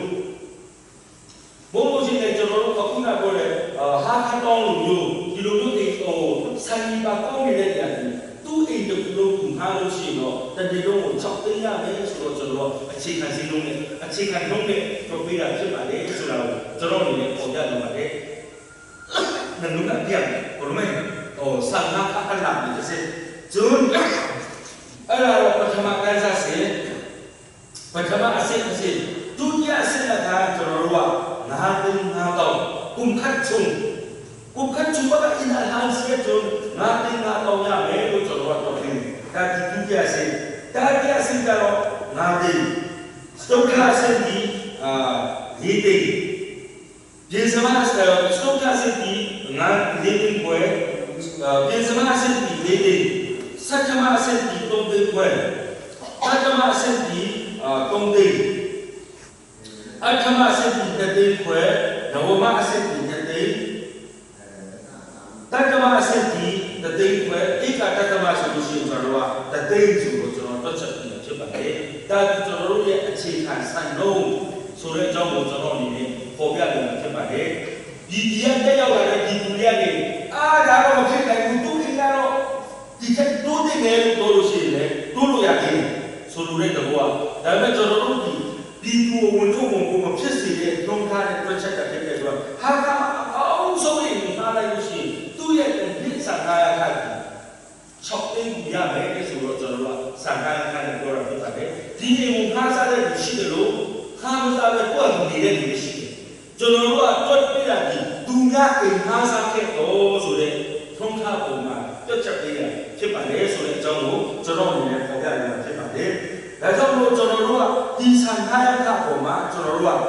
ဘုံလို့ရှိရင်ကျွန်တော်တို့အခုနပြောတဲ့ဟာခါတောင်းလိုမျိုးဒီလိုမျိုးအိမ်ဟိုဆိုင်ပါကောင်းနေတဲ့နေရာကြီးသူ့အိမ်တကူလုံးကူထားလို့ရှိရင်တော့တနေ့လုံးကို6သိန်းရမယ်ဆိုတော့ကျွန်တော်အခြေခံစည်းလုံးနဲ့အခြေခံလုံးနဲ့တော့ပေးတာဖြစ်ပါတယ်ဆိုတာကိုကျွန်တော်အနေနဲ့ပေါ်ပြလိုပါတယ်။နနုကပြဘလို့မဲဟိုဆန်နာခခလာဒီစေဇွန်အဲ့ဒါတော့ပထမကန်းစားစေပထမအစစ်အစစ်ဒုတိယအစစ်ကကျွန်တော်တို့က9သိန်း9တောင်းကုမ်ခတ်ချုံကုမ်ခတ်ချုံက in alhan စေကျွန်း9သိန်း9တောင်းရမယ်လို့ကျွန်တော်တို့ပြောတယ်ဒါဒီဒုတိယအစစ်တတိယအစစ်ကတော့9သိန်းစတုခအစစ်ဒီအာ4သိန်းပြင်စမစတုခအစစ်ဒီ9 4သိန်းခွဲပြင်စမအစစ်ဒီ4သိန်းစัจမအစစ်ဒီ3သိန်းခွဲတတမအစစ်ဒီ3သိန်းအထမအစစ်ဒီ1သိန်းခွဲနဝမအစစ်ဒီ2သိန်းတတမအစစ်ဒီတသိန်းခွဲဧကတတမဆိုလို့ရှိရင်ကျွန်တော်တို့ကတသိန်းဆိုလို့ကျွန်တော်တွက်ချက်ပြီးဖြစ်ပါတယ်ဒါကျွန်တော်တို့ရဲ့အခြေခံစံနှုန်းဆိုတဲ့အကြောင်းကိုကျွန်တော်အနေနဲ့ပေါ်ပြနေတာဖြစ်ပါတယ်ဒီဒီကတက်ရောက်လာတဲ့ဒီသူတွေကနေအာဒါတော့မဖြစ်နိုင်ဘူးသူအိမ်ကတော့ဒီချက်တိုးတင်တယ်လို့ပြောလို့ရှိရင်လည်းတိုးလို့ရတယ်ဆိုလိုတဲ့သဘောကဒါပေမဲ့ကျွန်တော်တို့ဒီဒီသူဝင်ထုတ်ဝင်ကိုမဖြစ်စေတဲ့နှုံထားတဲ့တွက်ချက်တာဖြစ်တဲ့အတွက်ဟာကအကောင်းဆုံးရင်မှားလိုက်လို့ရှိရင်သူ့ရဲ့နှစ်ဆံကာယခတ်6သိန်းရမယ်ဆိုတော့ကျွန်တော်တို့ကစံကာယခတ်နဲ့ပြောတာဖြစ်ပါတယ်ဒီအိမ်ကိုခါစားတဲ့လူရှိတယ်လို့ခါမစားတဲ့ကိုယ်ကနေတဲ့လူရှိတယ်ကျွန်တော်တို့ကတွက်ပြတာဒီသူများအိမ်ခါစားခဲ့တော့ဆိုတဲ့ထုံးထားပုံမှာတွက်ချက်ပေးရဖြစ်ပါတယ်ဆိုတဲ့အကြောင်းကိုကျွန်တော်အနေနဲ့ပေါ်ပြရမှာဖြစ်ပါတယ်ဒါကြောင့်မို့ကျွန်တော်တို့ကဒီစံခါယခပုံမှာကျွန်တော်တို့က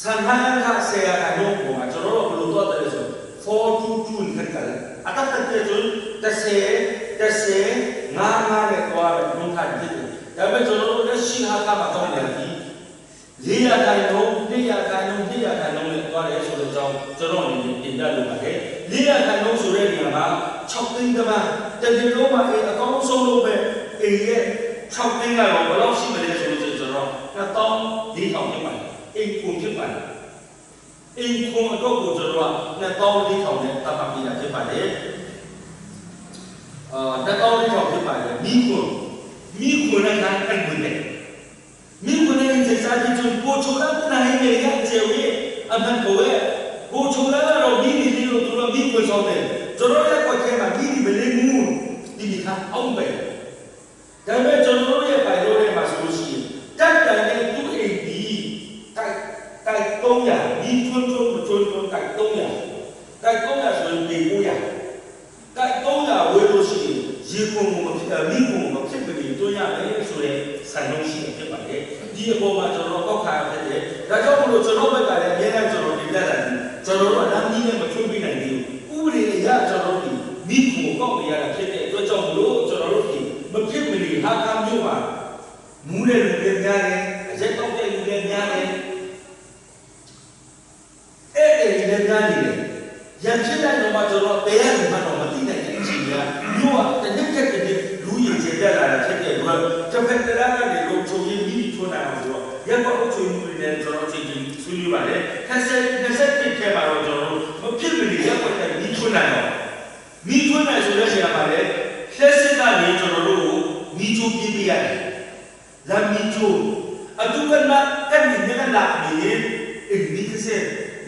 စံခါယခဆရာကလုံးပုံမှာကျွန်တော်တို့ဘယ်လိုတော့တယ်ဆို422ခက်တယ်အတတ်တဲ့ကျွန်း30 30ငါးငါးနဲ့တွားတယ်နှုံးထားဖြစ်တယ်ဒါပေမဲ့ကျွန်တော်တို့လက်ရှိဟာကမှာတော့တယ်ဒီ400ခိုင်နှုန်း200ခိုင်နှုန်း200ခိုင်နှုန်းနဲ့တွားတယ်ဆိုတဲ့အကြောင်းကျွန်တော်အနေနဲ့တင်ပြလိုပါတယ်400ခိုင်နှုန်းဆိုတဲ့နေရာမှာ6သိန်းတမန်တဒီလုံးမှာအကောင်းဆုံးလို့ပဲအိမ်ရဲ့6သိန်းကတော့ဘယ်လောက်ရှိမလဲဆိုလို့ကျွန်တော်2400ဖြစ်ပါတယ်အိမ်ခုဖြစ်ပါတယ်အိမ်ခုအတွက်ကိုကျွန်တော်က2400နဲ့တတ်မှတ်ပြတာဖြစ်ပါတယ်အာ2400ဖြစ်ပါတယ်မိခုမိခုနဲ့နိုင်အန်ဝင်တယ်မိခုနဲ့စစားကြည့်ချင်ပိုချိုလာတဲ့နိုင်နေရချေဝေး A hman ko e. Ko chung la ro mi ni li lo tu lo mi ko so te. Choro le ko the ma mi ni bele mu ti mi kha aung pe. ဒါပေမဲ့ကျွန်တော်တို့ရဲ့ဘိုင်လို့ထဲမှာဆိုလို့ရှိရင်တက်တန်တဲ့သူ့အိမ်ဒီတိုက်တိုက်300ဒီထွန်းထွန်းမထွန်းထွန်းတိုက်300တိုက်300ဆိုရင်ပေ900တိုက်300ဝေးလို့ရှိရင်ရေကုန်ကိုမဖြစ်မိကုန်ကိုမဖြစ်မနေတွန်းရမယ်ဆိုတဲ့စံနှုန်းရှိတယ်ဖြစ်ပါတယ်။ဒီအပေါ်မှာကျွန်တော်ကောက်ခါရဖြစ်တယ်။ဒါကြောင့်မလို့ကျွန်တော်ဘက်ကလည်းအများအားကျွန်တော်တင်ပြတာဒီကျွန်တော်တို့ကလမ်းကြီးနဲ့မထွန်းပြနိုင်သေးဘူး။ဥပဒေအရကျွန်တော်တို့ဒီမိခုကိုကောက်နေရတာဖြစ်တဲ့အတွက်ကြောင့်မလို့ကျွန်တော်တို့ဒီမဖြစ်မနေဟာခါမျိုးမှာမူးတဲ့လူတွေများတယ်အရက်တော့တဲ့လူတွေများတယ်အဲ့ဒီလည်းများနေတယ်ရန်ဖြစ်တဲ့တော့မှကျွန်တော်ဘယ်ရမှတော့မသိနိုင်တဲ့အချိန်ကမြို့ကတနစ်တက်တနစ်လူရင်ကျတက်လာတာဖြစ်တဲ့အတွက်တစ်ဖက်တလားကနေလို့ချုပ်ရင်းပြီးထွန်းနိုင်အောင်ဆိုတော့ရက်ကွက်အုပ်ချုပ်မှုတွေနဲ့ကျွန်တော်အချိန်ချင်းဆွေးနွေးပါတယ်20 21ထဲမှာတော့ကျွန်တော်တို့မဖြစ်မနေရက်ကွက်တဲ့ပြီးထွန်းနိုင်အောင်မိထွန်းနိုင်ဆိုတဲ့နေရာမှာလည်းလက်စစ်ကနေကျွန်တော်တို့ကိုမိချိုးပြပြရတယ်လမ်းမိချိုးအတုကနာကနေနေလာနေအင်းဒီကစ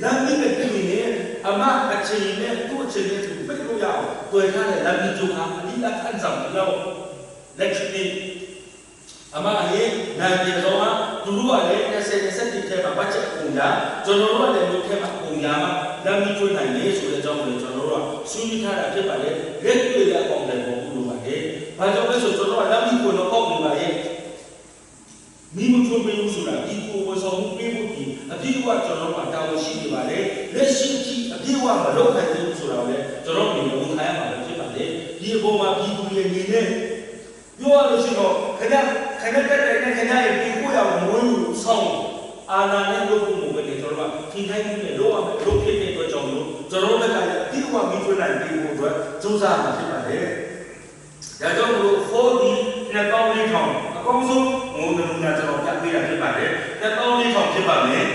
လမ်းမိကတည်းကနေအမအချိန်နဲ့သူ့အချိန်နဲ့သူပိတ်လို့ရအောင်တွေ့ထားတဲ့လမ်းမိချိုးဟာအလိအခန့်ဆောင်လို့လက်ချီအမဟေးနိုင်ပြေတော့သူတို့ကလည်း20 21ထဲမှာပတ်ချက်ကုန်ကြကျွန်တော်တို့ကလည်းမြို့ထဲမှာကုန်ကြမှာလမ်းမိချိုးနိုင်လေဆိုတဲ့အကြောင်းကိုကျွန်တော်တို့ကဆွေးနွေးထားတာဖြစ်ပါလေလက်တွေ့ရအောင်လည်းပေါ်လို့ပါတယ်။ဘာကြောင့်လဲဆိုကျွန်တော်ကလမ်းမိကိုတော့ကောက်နေပါရဲ့မိမထွန်းပေးဘူးဆိုတာဒီကိုဝဆောင်မှုပေးဖို့ဒီအပြည့်အဝကျွန်တော်တို့တာဝန်ရှိနေပါတယ်လက်ရှိအထိအပြည့်အဝမလုပ်နိုင်သေးဘူးဆိုတာကိုလည်းကျွန်တော်တို့ဝန်ခံရမှာပဲဖြစ်ပါတယ်ဒီအပေါ်မှာပြည်သူတွေအနေနဲ့ပြောရလို့ရှိတော့ခဏခဏတက်တဲ့နဲ့ခဏရဲ့ဒီကိုရအောင်မွေးဆောင်အာနာနဲ့လုပ်ဖို့မပဲလေကျွန်တော်ကခင်ထိုင်းမှုနဲ့လုပ်ရမယ်လုပ်ဖြစ်တဲ့အတွက်ကြောင့်လို့ကျွန်တော်တို့ကလည်းအပြည့်အဝမိထွန်းနိုင်ပြီးဖို့အတွက်စူးစမ်းမှာဖြစ်ပါတယ်ဒါကြောင့်မလို့ 4D 2400အကောင်းဆုံးငိုနမူနာကျွန်တော်ပြပေးတာဖြစ်ပါတယ်2400ဖြစ်ပါမယ်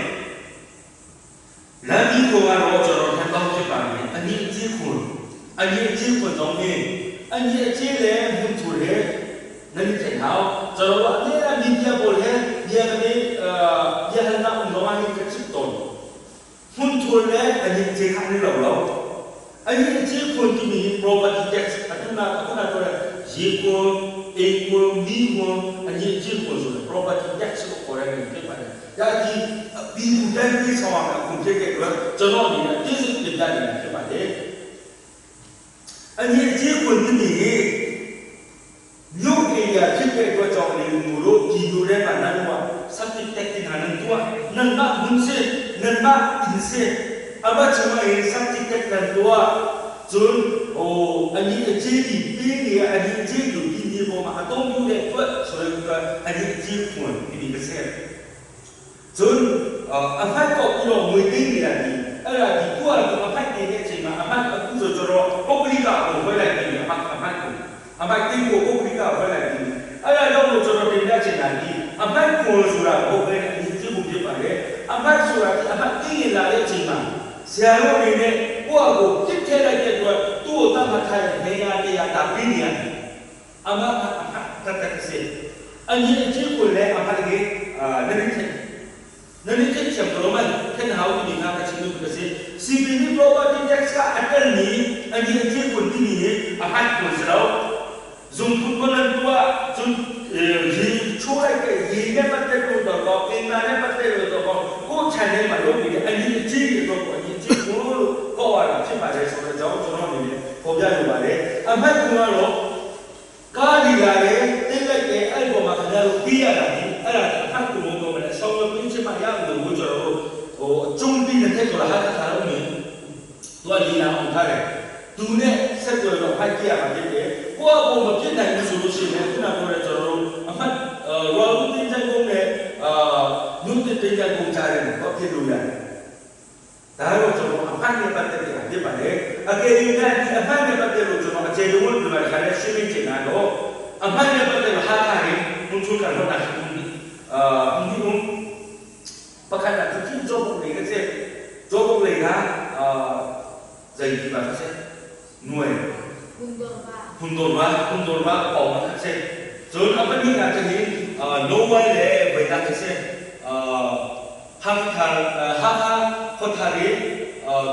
လမ်းကြီးကိုကတော့ကျွန်တော်2000ဖြစ်ပါမယ်အနည်းအကြီးခွန်အနည်းအကြီးခွန်တော့မင်းအနည်းအကြီးလည်းမှုထူတယ်နည်းတဲ့ဟောကျွန်တော်ကအနည်းအမြပြပေါ်လဲပြကနေအာပြဟနာဥလောဟိကချစ်တော်မှုထူလဲအနည်းအကြီးခါနေလောက်လောက်အနည်းအကြီးခွန်တီမီ property tax အတူနာအခုနာတော့ရေခွန်အိမ်ခွန်မီးခွန်အနည်းအကြီးခွန်ဆိုတဲ့ property tax ကိုခေါ်ရတယ်ဖြစ်ပါတယ်။ဒါဒီပြည်သူတိုင်းပြည်ဆောင်ရမှာခုဖြစ်တဲ့အတွက်ကျွန်တော်အနေနဲ့အသိစိတ်တင်ပြနေတာဖြစ်ပါတယ်။အနည်းအကြီးခွန်တီမီမြို့ဧရိယာဖြစ်တဲ့အတွက်ကြောင့်လေမူလို့ပြည်သူတွေမှာနန်းကစတိတက်တင်ဟနန်တူနန်မမွန်စေနန်မအင်စေအဘချမအေစတိတက်နန်တူဇွန်ဟိုအနည်းအကြီးဒီပြီးနေအနည်းအကြီးလူဒီဒီပေါ်မှာအတုံးပြုတဲ့အတွက်ဆိုတဲ့ကအနည်းအကြီးခွန်ဒီဒီကစဲဇွန်အဖက်ကောပြီးတော့ငွေသိနေတာဒီအဲ့ဒါဒီကိုကတော့အဖက်နေတဲ့အချိန်မှာအဖက်အခုဆိုကျွန်တော်ပုဂ္ဂလိကကိုဝယ်လိုက်ပြီးအဖက်အဖက်ကိုအမိုက်တင်းကိုပုဂ္ဂလိကဝယ်လိုက်ပြီးအဲ့ဒါကြောင့်လို့ကျွန်တော်တင်ပြချင်တာဒီအမိုက်ကိုဆိုတာဘုတ်ပဲအရင်ကြည့်ဖို့ဖြစ်ပါတယ်အမိုက်ဆိုတာဒီအမိုက်တင်းရင်လာတဲ့အချိန်မှာဆရာတို့အနေနဲ့ကိုယ့်အကိုပြစ်ထည့်လိုက်တဲ့အတွက်သူ့ကိုတတ်မှတ်ထားတဲ့နေရာတရားဒါပြီးနေရတယ်အမအဖတတ်တစေအရင်အချင်းကိုလည်းအဖတကယ်အာနည်းနည်းနည်းနည်းချက်ပရိုမန်ထန်ဟောင်းဒီနာကချင်းလို့ကစေ CBD property tax ကအတန်နီအရင်အချင်းကိုတင်းနေအဖတ်ကိုစရောဇုံဖုန်ဘလန်တွာဇုံရေချိုးလိုက်တဲ့ရေနဲ့ပတ်သက်လို့တော့အင်နာနဲ့ပတ်သက်လို့တော့ကိုချန်ထဲမှာလုပ်နေတဲ့အရင်အချင်းတွေတော့အရင်ချင်းကိုလို့ကောက်ရတာဖြစ်ပါတယ်ဆိုတော့ကြောင်းကျွန်တော်အနေနဲ့ပေါ်ပြလိုပါတယ်အမတ်ကတော့ကားဒီလာတယ်တိတ်လိုက်တယ်အဲ့ပေါ်မှာခင်ဗျားတို့ပြီးရတာဒီအဲ့ဒါအဖတ်ကူလို့ပြောမယ်ဆောင်းရပြင်းချင်မှရအောင်လို့ကျွန်တော်တို့ဟိုအကျုံးပြီးတဲ့တော့ဟာခါလို့နေသူကလီလာအောင်ထားတယ်သူနဲ့ဆက်သွယ်တော့ဖိုက်ကြရမှာဖြစ်တယ်ကိုယ့်အပေါ်မဖြစ်နိုင်ဘူးဆိုလို့ရှိရင်ခုနပြောတဲ့ကျွန်တော်တို့အမှတ်ရော်တင်းချင်ကုန်းနဲ့အာညွတ်တဲ့တင်ချင်ကုန်းကြားတယ်တော့ဖြစ်လို့ရတယ်ဒါတော့ကျွန်တော်အမှတ်နဲ့ပတ်သက်တဲ့ဖြစ်ပါတယ်အကယ်၍ဒီအမှတ်နဲ့ပတ်သက်လို့ကျွန်တော်အခြေတဝန်းဒီမှာခါလဲရှင်းပြချင်တာတော့အမှတ်နဲ့ပတ်သက်လို့ဟာခါရင်ဘုံချုကတော့တာရှိဘူးအာဒီုံပခါတာသူချင်းကြောပုလေးကစေကြောပုလေးကအာဇိုင်ဒီပါစေနွယ် Hundorwa. หุ่นโดนว่าออกมาเช่จนอัปนี้อาจจะนี้โนไว้เลยไปตักเช่ Hakha Hakha khuathar i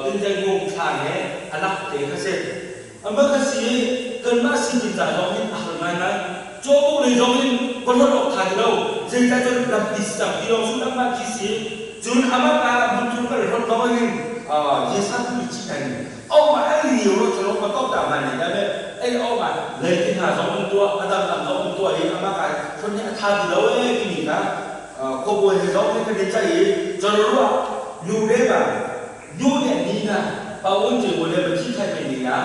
Tinzengkung thlan he a lak te kha si. Ama kha si i kanmah sipin ca zong hin a har ngaingai. Cawbuk lei zong in ka hlawt awk tha ti lo. Zeicah cun lampi si cang ti lawng cu lamah khi si. Cun amah ka hmunthur kan hlawt lawng hin Yesa tu i cih nai Oma ai riu ro chalo ma tok da man ni da me ei oma lei ti hna zong um tua a dang dang zong um tua i ama kai thon ni a tha ti lo e timi kha khuabawi he zong he kan i ceih i cawlruah nu le ba nu le ni na paun ce le ba thi thai me ni na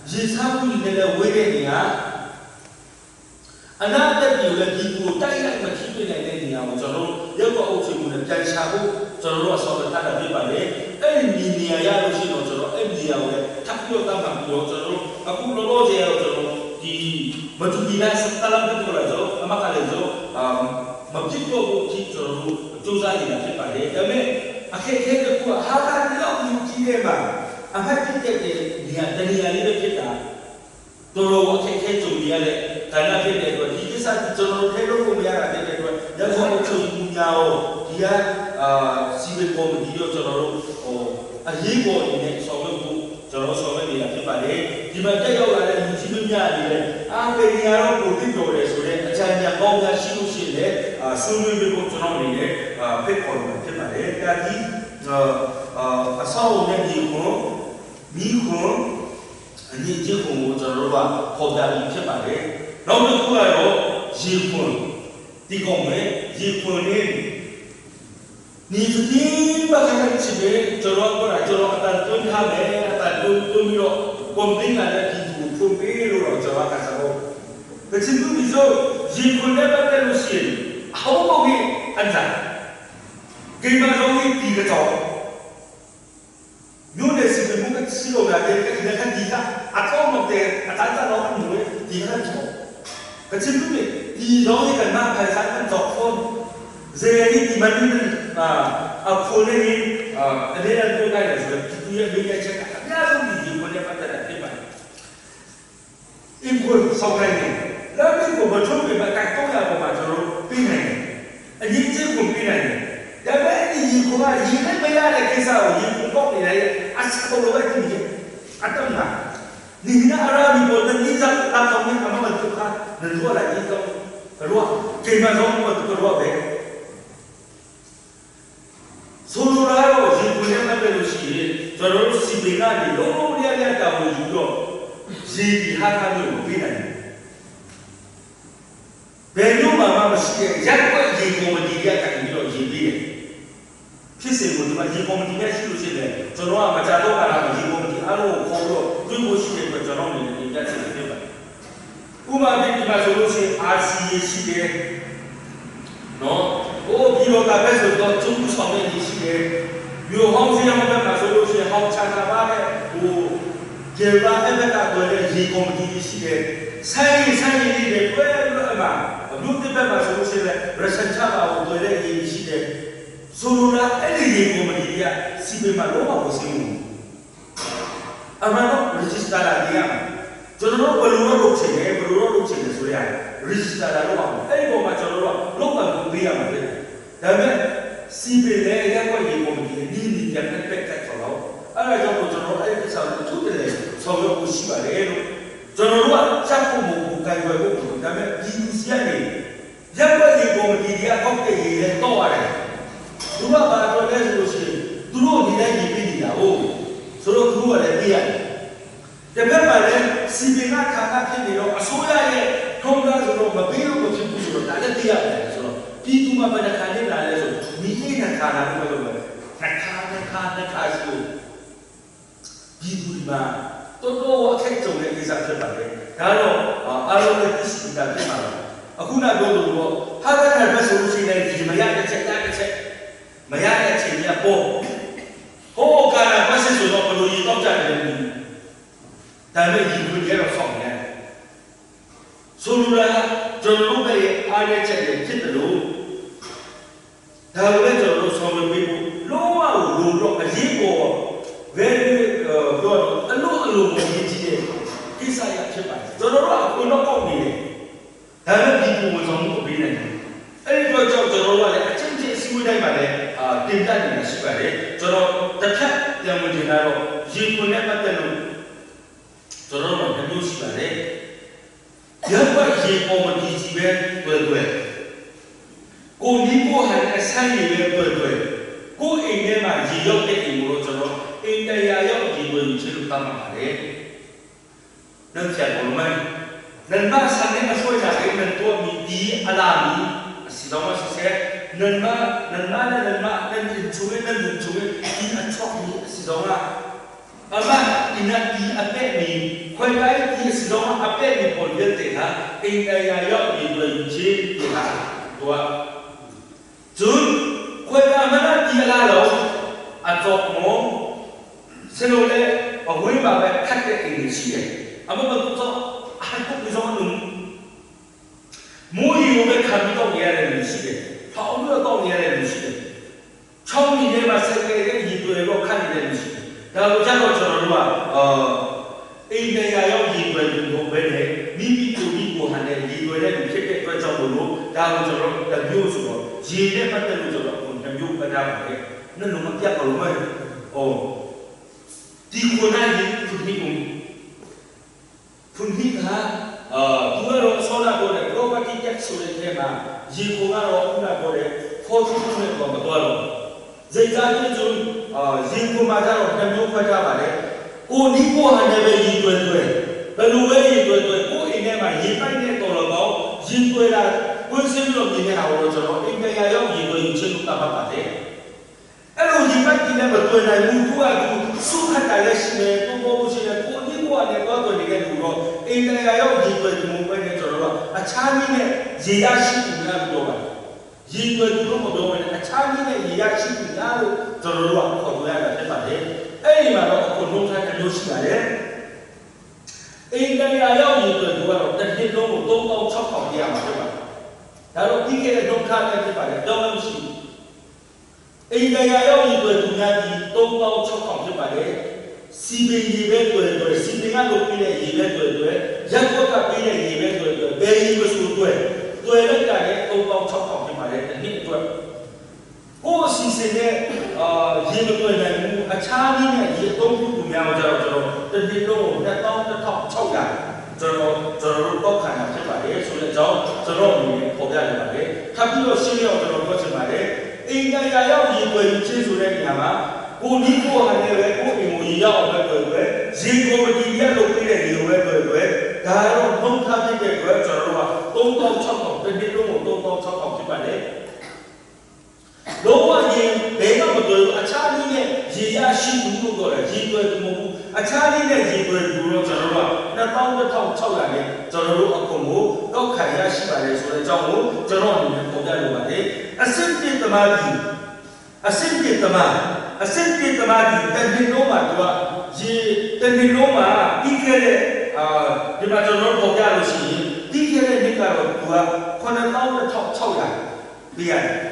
jisa pui ne le we le ni na ana tat yu le di ku tai lai ma thi pe nai ne ni a chalo ya ko au che mu le pian sha bu chalo a so ba tha da bi ba le ai ni ni ya lo shi no chalo ai ni ya le thak yo ta ma yo chalo aku lo lo je yo chalo ti ma tu bi la sa ta lam ka la zo ama ka le zo မဖြစ်တော့ဘူးအဖြစ်ကျွန်တော်တို့စူးစမ်းနေတာဖြစ်ပါတယ်။ဒါပေမဲ့အခက်ခဲတစ်ခုကဟာကာဒီလောက်ယူကြီးတဲ့မှာအမှတ်ဖြစ်တဲ့နေရာတနေရာလေးပဲဖြစ်တာတော်တော်အခက်ခဲကြုံနေရတဲ့ကဏ္ဍဖြစ်တဲ့အတွက်ဒီကိစ္စကျွန်တော်တို့ထဲလို့မရတာတဲ့အတွက်ရခိုင်အချုပ်မှုများရောဒီကအာစီဗီကော်မတီရောကျွန်တော်တို့ဟိုအရေးပေါ်အနေနဲ့ဆောင်ရွက်ဖို့ကျွန်တော်ဆောင်ရွက်နေတာဖြစ်ပါတယ်။ဒီမှာတက်ရောက်လာတဲ့လူကြီးမများတွေလည်းအာပေနေရာတော့ပိုသိတော်တယ်ဆိုတော့အချမ်းညာကောင်းများရှိလို့ရှိရင်လည်းဆွေးနွေးပြီးဖို့ကျွန်တော်အနေနဲ့ဖိတ်ခေါ်လို့ဖြစ်ပါတယ်။ဒါဒီအဆောက်အုံနဲ့ဒီခွန်မိခွန်အညီကြီးခွန်ကိုကျွန်တော်တို့ကခေါ်ပြပြီးဖြစ်ပါတယ်။နောက်တစ်ခုကတော့ရေခွန်ဒီကောင်ပဲရေခွန်နေနေဒီဘာကချီပဲကျွန်တော်ကကျွန်တော်အတန်တွန်းထားမယ်အတန်တွန်းတွန်းပြီးတော့ကွန်ပလင်းလာတဲ့ဒီသူဖွင့်ပေးလို့တော့ကျွန်တော်ကစားတော့ကချင်လူမျိုးဆိုရေခွန်နဲ့ပတ်သက်လို့ရှိရင်အဟောင်းမကြီးအန်စာကိမဇောင်းဒီကတော့မြို့နယ်စီမံမှုကစီလိုလာတဲ့ကိနခဒီကအကောမတဲ့အတန်တလောနွေဒီခါချောကချင်လူမျိုးဒီလောင်းကနာခိုင်ဆိုင်န်တော့ဖုန်းဇေရီဒီမန်နီအာအခုနေအနေနဲ့တွေ့လိုက်တယ်ဆိုတော့ဒီရဲ့မိရဲ့ချက်ကအများဆုံးဒီဒီကိုလည်းပတ်သက်တာဖြစ်ပါတယ်။အင်ကိုဆောက်ခိုင်းတယ်။လာမင်းကိုမထုံးပြမတိုက်တော့ရပေါ်မှာကျွန်တော်ပြီးနိုင်တယ်။အရင်ချင်းကိုပြီးနိုင်တယ်။ဒါပေမဲ့ဒီကိုကရေနဲ့မရတဲ့ကိစ္စကိုရေကိုပေါက်နေတယ်အစပေါ်လို့ပဲကြည့်အတမနီနာအရာမီပေါ်နေစားလာတော့မင်းအမမတူခါနလောလာဒီတော့ရောကေမဇောမတူရောပဲဆိုလိုတာတော့ရေကိုလည်းမပဲလို့ရှိရင်ကျွန်တော်တို့စီပင်ကနေလုံးလုံးလျားလျားတာဝန်ယူတော့ရေဒီဟာခါမျိုးကိုပေးနိုင်တယ်ဘယ်လိုမှမရှိတဲ့ရက်ွက်ရေကော်မတီကတိုင်ပြီးတော့ရေပေးတယ်ဖြစ်စဉ်ကိုဒီမှာရေကော်မတီနဲ့ရှိလို့ရှိတယ်ကျွန်တော်ကမကြတော့ပါလားရေကော်မတီအားလုံးကိုခေါ်တော့တွေ့ဖို့ရှိတဲ့အတွက်ကျွန်တော်အနေနဲ့တင်ပြချင်တယ်ဖြစ်ပါတယ်ဥပမာဒီမှာဆိုလို့ရှိရင် RCA ရှိတယ်နော်ဟိုပြီးတော့ကပဲဆိုတော့ကျုပ်ဆောင်နေရှိတယ်မြို့ဟောင်းစီအောင်ဘက်မှာဆိုလို့ရှိရင်ဟောင်းချတာပါတဲ့ဟိုကျေပါအဲ့ဘက်ကတွေ့တဲ့ရေကော်မတီရှိတယ်ဆိုင်ဆိုင်လေးတွေတွေ့လို့အမမြို့တစ်ဘက်မှာဆိုလို့ရှိရင်ရစချပါကိုတွေ့တဲ့ရေရှိတယ်ဆိုလိုတာအဲ့ဒီရေကော်မတီကစီပင်မှာလုံးဝမစင်းဘူးအမှန်တော့ register လာနေရမှာကျွန်တော်တို့ဘယ်လိုလုပ်ချင်လဲဘယ်လိုလုပ်ချင်လဲဆိုရတယ် register လာတော့ပါအဲ့ဒီပုံမှာကျွန်တော်တို့ကလောက်ပံကိုပေးရမှာဖြစ်တယ်ဒါပေမဲ့စီပင်လည်းရက်ွက်ရေကော်မတီနီးနီးပြန်ပက်ကက်ဆော်တော့အဲ့ဒါကြောင့်ကျွန်တော်အဲ့ဒီကိစ္စကိုအထူးတည်းဆောင်ရွက်ဖို့ရှိပါတယ်လို့ကျွန်တော်တို့ကချက်ဖို့မဟုတ်ဘူးကြိုင်ွယ်ဖို့မဟုတ်ဒါပေမဲ့ဒီလူစီကနေရက်ွက်ရေကော်မတီကကောက်တဲ့ရေလည်းတော့ရတယ်သူကဘာတော့လဲဆိုလို့ရှိရင်သူတို့ဒီတိုင်းရေပေးနေတာဟုတ်ဆိုတော့သူတို့ကလည်းသိရတယ်တပတ်မှာလည်းစီပင်ကခါခါဖြစ်နေတော့အစိုးရရဲ့ထုံးသားဆိုတော့မပေးလို့မဖြစ်ဘူးဆိုတော့ဒါလည်းသိရတယ်ဆိုတော့ပြည်သူမှာဘယ်နှခါနေလာလဲဆိုမိမိနဲ့ခါလာလို့ပြောလို့နှခါနှခါနှခါဆိုပြည်သူဒီမှာတော်တော်အခက်ကြုံတဲ့ကိစ္စဖြစ်ပါတယ်ဒါတော့အားလုံးလည်းသိရှိတာဖြစ်မှာပါအခုနပြောလို့ပေါ့ဟာကတဲ့ဘက်ဆိုလို့ရှိရင်ဒီမရတဲ့ချက်ရတဲ့ချက်မရတဲ့ချိန်ကပေါ့ဟိုကာလာဘက်ဆိုတော့ဘယ်လိုရေတော့ကြတယ်လဲဒါပေမဲ့ဒီခွေကျတော့ဆောင်းနေဆိုလိုတာကျွန်တော်တို့ရဲ့အားရချက်တွေဖြစ်တယ်လို့ဒါလည်းကျွန်တော်တို့ဆောင်းမပေးဘူးလုံးဝလိုတော့အရေးပေါ် very ပြောတော့အလို့အလို့မကြီးကြီးတဲ့ကိစ္စရဖြစ်ပါတယ်ကျွန်တော်တို့အခုတော့ကောက်နေတယ်ဒါလည်းဒီပုံဝင်ဆောင်မှုပေးနိုင်တယ်အဲ့ဒီတော့ကြောင့်ကျွန်တော်တို့ကလည်းအချင်းချင်းစီ စီဝေးတိုင်းမှာလည်းအာတင်ပြနေတာရှိပါတယ်ကျွန်တော်တစ်ဖက်ပြန်ဝင်နေတာတော့ရေခွန်နဲ့ပတ်သက်လို့ကျွန်တော်တို့မျိုးရှိပါတယ်ရပ်ွက်ရေပေါ်မတည်ကြီးပဲတွေ့တွေ့ကိုနီးကိုဟန်နဲ့ဆိုင်ရပဲတွေ့တွေ့ကိုအိမ်ထဲမှာရေရောက်တဲ့အိမ်ကိုတော့ကျွန်တော်အိမ်တရားရောက်ရေဝင်ချလို့တတ်မှာပါတယ်။นั่นแจกผลไหมนั่นมาสันนี่มาช่วยจากไอ้นั่นตัวมีดีอลามีสีดำมาเสียนั่นมานั่นมานั่นมานั่นอินช่วยนั่นอินช่วยดีอัชอบมีสีดำละอามาอินาดีอัเปมีคอยไว้ดีสีดำอัเปมีผลเยอะเตะฮะอินไอยายอมีตัวอินชีตัวฮะตัวจุนคอยมามันดีอะไรหรออัจบโมเซโลเล่เอาไว้มาแบบคัดเองชีအမမတော့အကုပြီးဆုံးနုမူရီကိုပဲခံပြီးတော့နေရတယ်လို့ရှိတယ်။ဖောင်းပြီးတော့နေရတယ်လို့ရှိတယ်။ချောင်းကြီးထဲမှာဆက်ခဲ့တဲ့ရေတွေတော့ခတ်နေတယ်လို့ရှိတယ်။ဒါကိုကြတော့ကျွန်တော်တို့ကအာအိမ်တရားရောက်ရေတွေကိုပဲလေမိမိကိုမိကိုဟန်တဲ့ရေတွေနဲ့ဖြစ်တဲ့အတွက်ကြောင့်လို့ဒါကိုကျွန်တော်တမျိုးဆိုတော့ရေနဲ့ပတ်သက်လို့ကျွန်တော်တမျိုးပတ်တာပါလေ။နလုံးမပြတ်တော့လို့ဟောဒီကိုနိုင်ဒီဒီဖွန်ဟိကအာသူကတော့ဆောလာပြောတဲ့ property tax ဆိုတဲ့ထဲမှာရေကိုကတော့ခုနပြောတဲ့42နဲ့တော့မတော်တော့ဇေဇာကြီးကျုံအာရေကိုမှာကြတော့တစ်မျိုးခွဲထားပါလေကိုနီးကိုဟန်နဲ့ပဲရေတွဲတွဲဘယ်လိုပဲရေတွဲတွဲကိုအိမ်ထဲမှာရေပိုက်နဲ့တော်တော့ကောရေတွဲတာကွင်းစင်းလို့မြင်နေတာကိုကျွန်တော်အိမ်တရားရောက်ရေတွဲရင်ချင်းလို့တတ်ပါပါတယ်အဲ့လိုရေပိုက်ကြီးနဲ့မတွဲနိုင်ဘူးသူကသူစုခတ်တယ်လည်းရှိတယ်ပုံပေါ်ရှိတယ်ကိုနီးကိုကလည်းတော့တွဲနေတဲ့လူတော့အိမ်တရားရောက်ရေတွဲဒီမုံပဲနဲ့ကျွန်တော်တို့အခြားနည်းနဲ့ရေရရှိသူများလို့ပြောပါတယ်ရေတွဲသူတို့မပြောဘဲနဲ့အခြားနည်းနဲ့ရေရရှိသူများလို့ကျွန်တော်တို့ကခေါ်လို့ရတာဖြစ်ပါတယ်အဲ့ဒီမှာတော့အခုလုံးထားတဲ့မျိုးရှိပါတယ်အိမ်တရားရောက်ရေတွဲသူကတော့တစ်နှစ်လုံးကို3600ပြရမှာဖြစ်ပါတယ်ဒါတော့ပြီးခဲ့တဲ့ဒုက္ခနဲ့ဖြစ်ပါတယ်တောင်းလို့ရှိအိမ်တရားရောက်ရေတွဲသူများဒီ3600ဖြစ်ပါတယ်စီပင်ရေပဲတွေ့တွေ့စီပင်ကလုပ်ပြီးတဲ့ရေပဲတွေ့တွေ့ရက်ကွက်ကပြီးတဲ့ရေပဲတွေ့တွေ့ဘယ်ရေမဆိုတွေ့တွေ့လိုက်တာနဲ့3600ဖြစ်ပါတယ်တစ်နှစ်အတွက်ကိုယ်စီစဉ်တဲ့အာရေမတွေ့နိုင်ဘူးအခြားနည်းနဲ့ရေအသုံးပြုသူများကြတော့ကျွန်တော်တစ်နှစ်လုံးကို2600ကျွန်တော်တို့တောက်ခံတာဖြစ်ပါတယ်ဆိုတဲ့အကြောင်းကျွန်တော်အနေနဲ့ပေါ်ပြနေပါတယ်ထပ်ပြီးတော့ရှင်းရအောင်ကျွန်တော်ပြောချင်ပါတယ်အိမ်တရားရောက်ရေတွေ့ချင်းဆိုတဲ့နေရာမှာကိုနီးကိုဟန်နဲ့ပဲကိုအိမ်ကိုရေရောက်အောင်ပဲတွေ့တွေ့ရေကိုမတီးရက်လို့ပြတဲ့ရေကိုပဲတွေ့တွေ့ဒါတော့နှုံးထားဖြစ်တဲ့အတွက်ကျွန်တော်တို့က3600တစ်နှစ်လုံးကို3600ဖြစ်ပါတယ်လောကရေဘယ်တော့မတွေ့ဘူးအခြားနည်းနဲ့ရေရရှိသူလို့ပြောတယ်ရေတွေ့သူမဟုတ်ဘူးအခြားနည်းနဲ့ရေတွေ့သူတော့ကျွန်တော်တို့က2600နဲ့ကျွန်တော်တို့အကုန်ကိုကောက်ခံရရှိပါတယ်ဆိုတဲ့အကြောင်းကိုကျွန်တော်အနေနဲ့ပေါ်ပြလိုပါတယ်အစစ်ပြသမားကြီးအစစ်ပြသမားအစစ်ပြသမားကြီးတနေ့လုံးမှာသူကရေတနေ့လုံးမှာပြီးခဲ့တဲ့အာဒီမှာကျွန်တော်ပေါ်ပြလို့ရှိရင်ပြီးခဲ့တဲ့နှစ်ကတော့သူက9600ပြရတယ်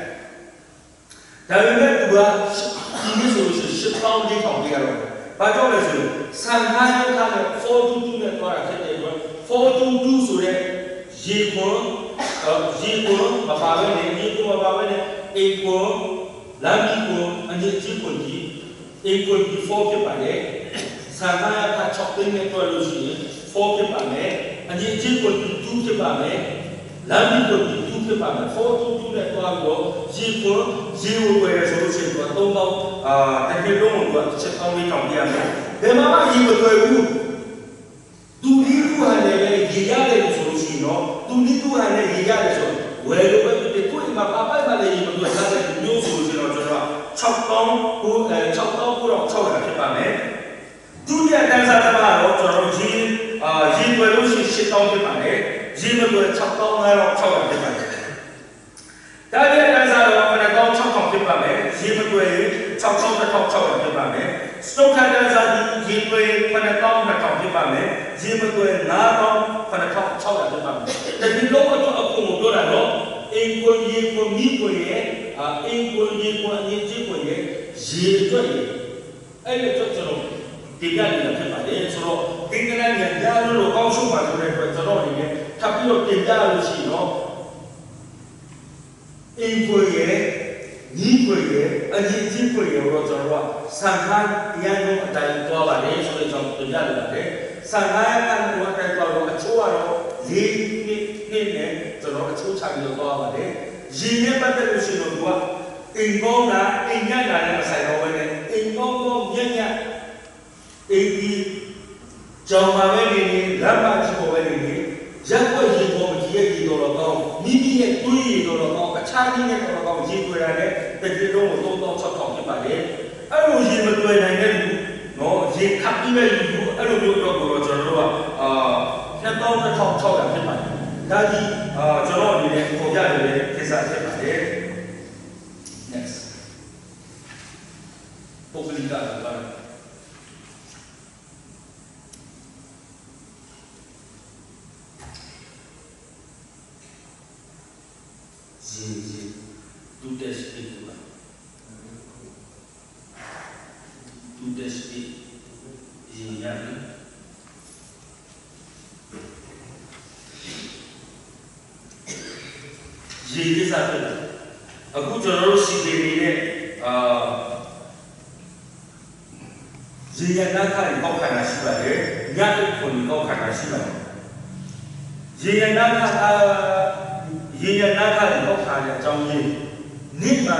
ဒါပေမဲ့သူကဒီနေ့ဆိုလို့ရှိရင်8400ပြရတော့ဘာကြောင့်လဲဆိုရင်ဆန်ငါးရောက်ထားတဲ့422နဲ့တွားတာဖြစ်တဲ့အတွက်422ဆိုတဲ့ရေခွန်ရေခွန်မပါဘဲနဲ့ရေခွန်မပါဘဲနဲ့အိမ်ခွန်လမ်းမီခွန်အညစ်အကြေးခွန်ကြီးအိမ်ခွန်ဒီ4ဖြစ်ပါလေဆန်ငါးရောက်ထား6သိန်းနဲ့တွားလို့ရှိရင်4ဖြစ်ပါမယ်အညစ်အကြေးခွန်ဒီ2ဖြစ်ပါမယ်လမ်းမီခွန်ဒီ2ဖြစ်ပါမယ်422နဲ့တွားပြီးတော့ရေခွန်ရေဝယ်ရဆိုလို့ရှိရင်တော့3000အာတကယ်လုံးကို7400ပြရမယ်ဘယ်မှာမှရေမတွေ့ဘူးသူဒီလူဟာလည်းရေရတယ်လို့ဆိုလို့ရှိရင်တော့သူဒီလူဟာလည်းရေရတယ်ဆိုဝယ်လို့ပဲဖြစ်တယ်ကိုယ်မှာပါပိုက်မှလည်းရေမတွေ့စားတဲ့မျိုးဆိုလို့ရှိရင်တော့ကျွန်တော်6000ကို6900ဖြစ်ပါမယ်ဒုတိယတန်းစားတစ်ပါးတော့ကျွန်တော်ရေအာရေတွေ့လို့ရှိရင်8000ဖြစ်ပါမယ်ရေမတွေ့6500ဖြစ်ပါမယ်ဒါပြတန်းစားတော့9600ဖြစ်ပါမယ်ရေမတွေ့6600ဖြစ်ပါမယ်စတုခတန်းစားဒီရေတွေ့9200ဖြစ်ပါမယ်ရေမတွေ့9600ဖြစ်ပါမယ်တဒီလုံးအတွက်အခုမပြောတာတော့အင်ကိုရေကိုမိကိုရဲ့အင်ကိုရေကိုအငင်းကြီးကိုရဲ့ရေအတွက်ရေအဲ့ဒီအတွက်ကျွန်တော်တင်ပြနေတာဖြစ်ပါတယ်ဆိုတော့ကိန်းကနန်းညာညာလို့ကောင်းရှုံးပါဆိုတဲ့အတွက်ကျွန်တော်အနေနဲ့ထပ်ပြီးတော့တင်ပြလို့ရှိရင်တော့အင်ကိုရဲ့ ညီးခွေရဲ့အညီအကြီးခွေရဲ့တော့ကျွန်တော်တို့ကစံခန်းရန်ကုန်အတိုင်းသွားပါတယ်ဆိုတဲ့အကြောင်းတင်ပြလိုပါတယ်။စံခန်းရန်ကုန်အတိုင်းသွားတော့အချိုးကတော့၄နှစ်နှစ်နဲ့ကျွန်တော်အချိုးချပြီးတော့သွားပါတယ်။ရေနဲ့ပတ်သက်လို့ရှိရင်တော့သူကအိမ်ကောင်းတာအိမ်ညက်တာလည်းမဆိုင်တော့ဘဲနဲ့အိမ်ကောင်းကောင်းညက်ညက်အိမ်ဒီကြောင်ပါပဲနေနေလမ်းမကြီးပေါ်ပဲနေနေရက်ွက်ရေပေါ်မကြီးရဲ့ရေတော်တော်ကောင်းမိမိရဲ့တွေးရေတော်တော်ကောင်းအခြားနည်းနဲ့တော်တော်ကောင်းရေတွေ့ရတဲ့တတိလုံးကို3600ဖြစ်ပါတယ်။အဲ့လိုရေမတွေ့နိုင်တဲ့လူနော်ရေခပ်ပြီးမဲ့လူအဲ့လိုမျိုးတော့ကိုတော့ကျွန်တော်တို့ကအာ2600ဖြစ်ပါတယ်။ဒါဒီအာကျွန်တော်အနေနဲ့ပေါ်ပြနေတဲ့ကိစ္စဖြစ်ပါတယ်။ Next ပုဂ္ဂလိကကတော့ရေရေ2 dash 8ပါ2 dash 8ရေရနော်ရေကိစ္စဖြစ်တယ်အခုကျွန်တော်တို့စီစဉ်နေတဲ့အာရေရနာခါရီကောက်ခံတာရှိပါတယ်ညအိတ်ခွန်ကောက်ခံတာရှိပါတယ်ရေရနာခါရေရနာခါရီကောက်ခံတဲ့အကြောင်းရင်းနေ့မှာ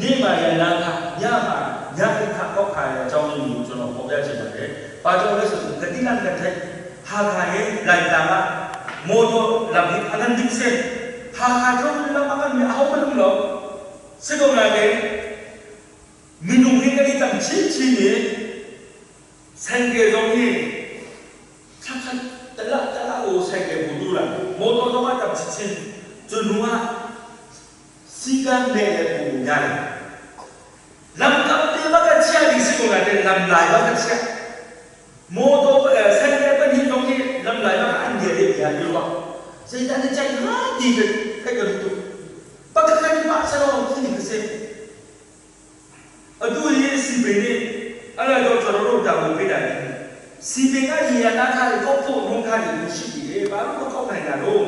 နေ့မှာရနာခါညမှာညအိတ်ခါကောက်ခံတဲ့အကြောင်းရင်းကိုကျွန်တော်ပေါ်ပြချင်ပါတယ်။ဘာကြောင့်လဲဆိုတော့ဂတိလန်ကတဲ့ဟာခါရဲ့လိုက်တာကမော်တော်လမ်ဟိအနန္ဒိစေဟာခါကြောင့်လမ်အကန်မအဟောမလုံလို့စေကောလာတဲ့မင်းတို့ငယ်ကလေးတမ်ချင်းချင်းနေဆိုင်ကယ်ဆုံးကြီးချက်ချက်တလာတလာအိုဆိုင်ကယ်ဘူးတူလာမော်တော်တော့တမ်ချင်းချင်းကျွန်တော်ကစီကံနဲ့ပူညာတယ်လမ်ကပ်တေမကချာဒီစီကောလာတဲ့လမ်လိုက်မကချာမော်တော်ဆိုင်ကယ်ပနိတော့ကြီးလမ်လိုက်မကအန်ဒီရေပြာဒီတော့စိတ်တန်းချိုင်ဟာဒီကဲကတူပကခဏပါဆလောဒီကစေအတူရေးစီပင်နေအဲ့ဒါတော့ကျွန်တော်တို့တာဝန်ပေးတယ်စီပင်ကရေရနာခါကောက်ဖို့နှုံးခါနေရှိတယ်ဘာလို့မကောက်နိုင်တာလို့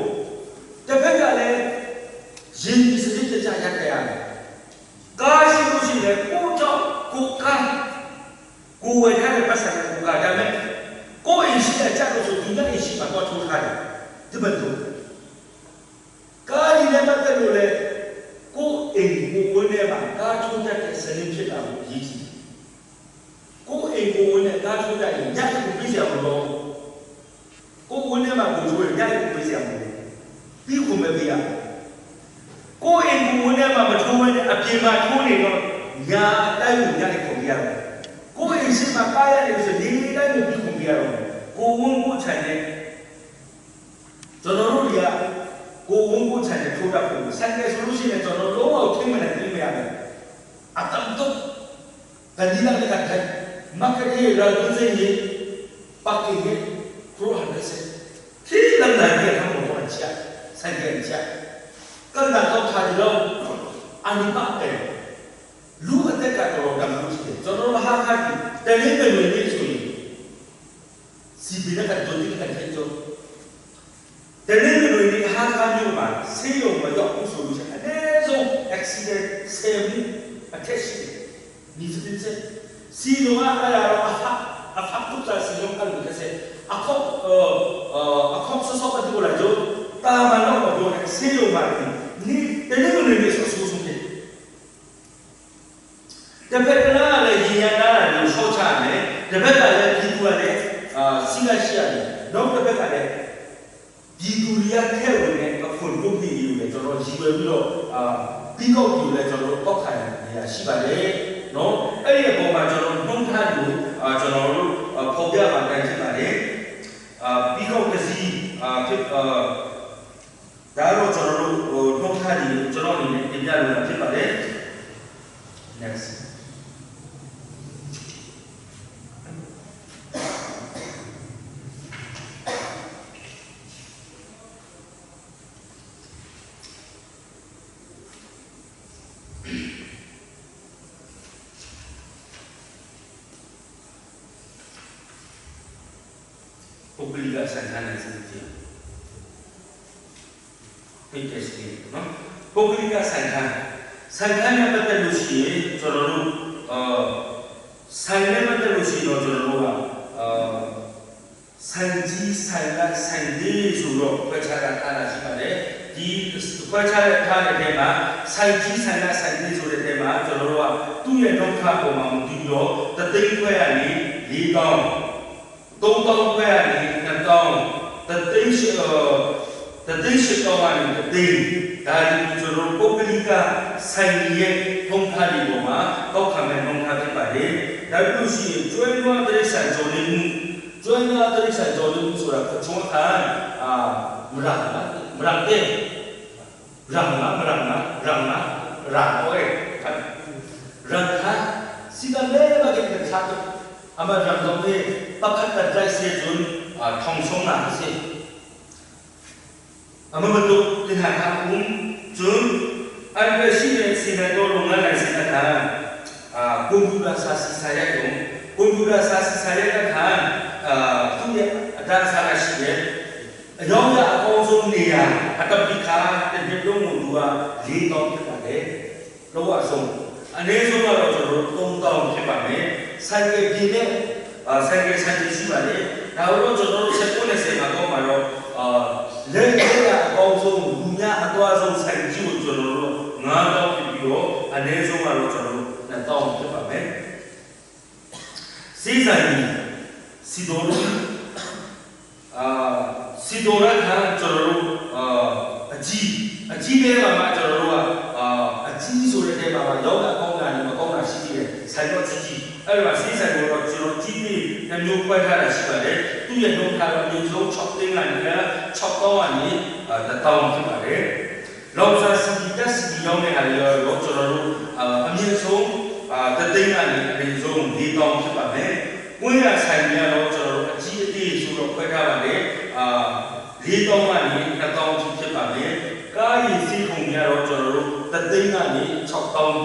တစ်ဖက်ကလည်းရင်းဒီစနစ်တကျရက်ကြရတယ်ကားရှိလို့ရှိရင်ကိုကြောင့်ကိုကားကိုဝယ်ထားတဲ့ပတ်စံကိုကားဒါမဲ့ကိုအိမ်ရှိတဲ့ကြလို့ဆိုဒီနေ့အိမ်ရှိမှာတော့ထိုးထားတယ်ဒီဘက်တော့ကားဒီလည်းပတ်သက်လို့လေကိုအိမ်ကိုဝင်နေမှာကားထိုးတတ်တဲ့စနစ်ဖြစ်တာကိုရည်ကြည့်ကိုအိမ်ကိုဝင်နေကားထိုးတတ်ရင်ညက်ကိုပြည့်စရာမလိုကိုဝင်နေမှာကိုချိုးရင်ညက်ကိုပြည့်စရာမလိုပြီးခုမပြရကိုအိမ်ကိုဝင်နေမှာမထိုးဝင်အပြင်မှာထိုးနေတော့ညာတိုက်ကိုညက်ကိုပြရတယ်ကိုအိမ်ရှိမှာကားရတယ်ဆိုဒီတိုင်းကိုပြီးခုပြရတော့ကိုဝင်ကိုခြံနေကျွန်တော်တို့တွေကကိုဝန်ကိုချန်တဲ့ထိုးတတ်ဖို့ဆိုင်ကယ်ဆိုလို့ရှိရင်ကျွန်တော်လုံးဝထိမနဲ့ပြမရတယ်အတမ်တော့တန်ဒီလာကတဲ့မကရီရာဒုစင်ကြီးပတ်ကီခရိုဟန်ဒစေထီလန်လာတဲ့ဟောဘောချာဆိုင်ကယ်ချာကန်လာတော့ခါဒီတော့အနိပါတဲ့လူအသက်ကတော့တမ်းလို့ရှိတယ်ကျွန်တော်ဟာခါဒီတနေ့တနေ့လေးဆိုရင်စီဘီလကတော့ဒီကတဲ့ကျော်တနေ့နေ့နေ့ဟာခါမျိုးမှာဆေးရုံမရောက်ဘူးဆိုလို့ရှိရင်အနည်းဆုံး accident ဆယ်မှုအထက်ရှိတယ်။ဒီစတဲ့စီလုံးအားရတော့အဖအဖတုတာစီလုံးကလည်းကစအခုအခုဆောဆောကတူလာကြတာမန်တော့ပြောနေဆေးရုံမှာဒီတနေ့နေ့နေ့ဆိုဆိုဆိုတဲ့တပတ်ကလည်းရေရနာလို့ရှော့ချမယ်တပတ်ကလည်းဒီကူကလည်းအာစီကရှိရတယ်နောက်တစ်ပတ်ကလည်းဒီသူတွေကထဲဝင်တဲ့အခွန်တုံးပြီးယူတယ်ကျွန်တော်ရည်ရွယ်ပြီးတော့အာပြီးကောက်ယူလဲကျွန်တော်တို့ကောက်ခံနေရရှိပါတယ်နော်အဲ့ဒီအပေါ်မှာကျွန်တော်နှုံးထားလို့အာကျွန်တော်တို့ပေါ်ပြပါတိုင်းဖြစ်ပါတယ်အာပြီးကောက်တစီအာဖြစ်အာဒါတော့ကျွန်တော်တို့ဟိုနှုံးထားတယ်ကျွန်တော်အနေနဲ့တင်ပြလို့ဖြစ်ပါတယ် next ပုဂ္ဂလိကဆန်ခန်းနဲ့စနစ်ကြီးပိတ်တဲ့စနစ်နော်ပုဂ္ဂလိကဆန်ခန်း ဆိုင်ခန်းနဲ့ပတ်သက်လို့ရှိရင်ကျွန်တော်တို့အာဆိုင်နဲ့ပတ်သက်လို့ရှိရင်တော့ကျွန်တော်တို့ကအာဆိုင်ကြီးဆိုင်လိုက်ဆိုင်သေးဆိုတော့ခွဲခြားတာထားတာရှိပါတယ်။ဒီခွဲခြားတဲ့ထားတဲ့ထဲမှာဆိုင်ကြီးဆိုင်လိုက်ဆိုင်သေးဆိုတဲ့ထဲမှာကျွန်တော်တို့ကသူ့ရဲ့ဒုက္ခပုံမှာမူတည်ပြီးတော့တသိန်းခွဲရနေ4000 3000ခွဲရနေ2000တသိန်းရှိတသိန်းရှိတော့ကနေတသိန်းဒါဒီကျွန်တော်ပုဂ္ဂလိကဆိုင်ရဲ့ထုံးထားဒီပေါ်မှာကောက်ခံမဲ့ထုံးထားဖြစ်ပါတယ်။ဒါပြုလို့ရှိရင်ကျွဲနွားတိရစ္ဆာန်ကြော်နေမှုကျွဲနွားတိရစ္ဆာန်ကြော်နေမှုဆိုတာချုံခါအာမရမရတဲ့ရမမရမရမရဟိုဲရခါစီကလည်းမကဲချာတော့အမရံတော့လေပခတ်တကြိုက်စေဂျွန်းထောင်ဆုံးနာစီအမမတို့တင်ဟာခါဦးဂျွန်းအန်ပဲရှိနေစီနေတော့လုပ်ငန်းလိုက်စတဲ့ခါအာကွန်ပျူတာစာစီစာရိုက်တော့ကွန်ပျူတာစာစီစာရိုက်တဲ့ခါအာသူ့ရဲ့အတန်းစားကရှိတယ်အယောင်ရအကောင်းဆုံးနေရာအတပိခါတဲ့ဒီလုံးကိုသူက၄တောင်းဖြစ်ပါတယ်လောကအဆုံးအနည်းဆုံးကတော့ကျွန်တော်တို့၃တောင်းဖြစ်ပါမယ်ဆိုင်ကပြင်းတဲ့ဆိုင်ကဆိုင်ရှိပါတယ်ဒါတော့ကျွန်တော်တို့ချက်ကိုနဲ့ဆယ်မှာတော့မှာတော့အာလက်ရအကောင်းဆုံးလူများအသွားဆုံးဆိုင်ကြီးကိုကျွန်တော်တို့၅တောင်းဖြစ်ပြီးတော့အနည်းဆုံးကတော့ကျွန်တော်တို့၂တောင်းဖြစ်ပါမယ်စီဆိုင်စီဒိုရအာစီဒိုရခါကျွန်တော်တို့အာအကြီးအကြီးပဲမှာမှကျွန်တော်တို့ကအာအကြီးဆိုတဲ့တဲမှာရောက်တာကောင်းတာနဲ့မကောင်းတာရှိသေးတယ်ဆိုင်တော့ကြီးကြီးအဲ့ဒါစီဆိုင်ကိုတော့ကျွန်တော်ကြီးပြီးနှမျိုးခွဲထားတာရှိပါတယ်သူ့ရဲ့နှုတ်ထားတော့အမျိုးဆုံး6သိန်းကနေ6တောင်းကနေတတောင်းဖြစ်ပါတယ်လောင်စာစီတက်စီရောက်တဲ့ဟာတွေတော့ကျွန်တော်တို့အမြင့်ဆုံးတသိန်းကနေအမြင့်ဆုံး၄တောင်းဖြစ်ပါမယ်။ဝင်းရဆိုင်တွေကတော့ကျွန်တော်တို့အကြီးအသေးဆိုတော့ခွဲထားပါတယ်။အာ၄တောင်းကနေ2တောင်းဖြစ်ပါမယ်။ကားရည်စီးခုံတွေကတော့ကျွန်တော်တို့တသိန်းကနေ6တောင်း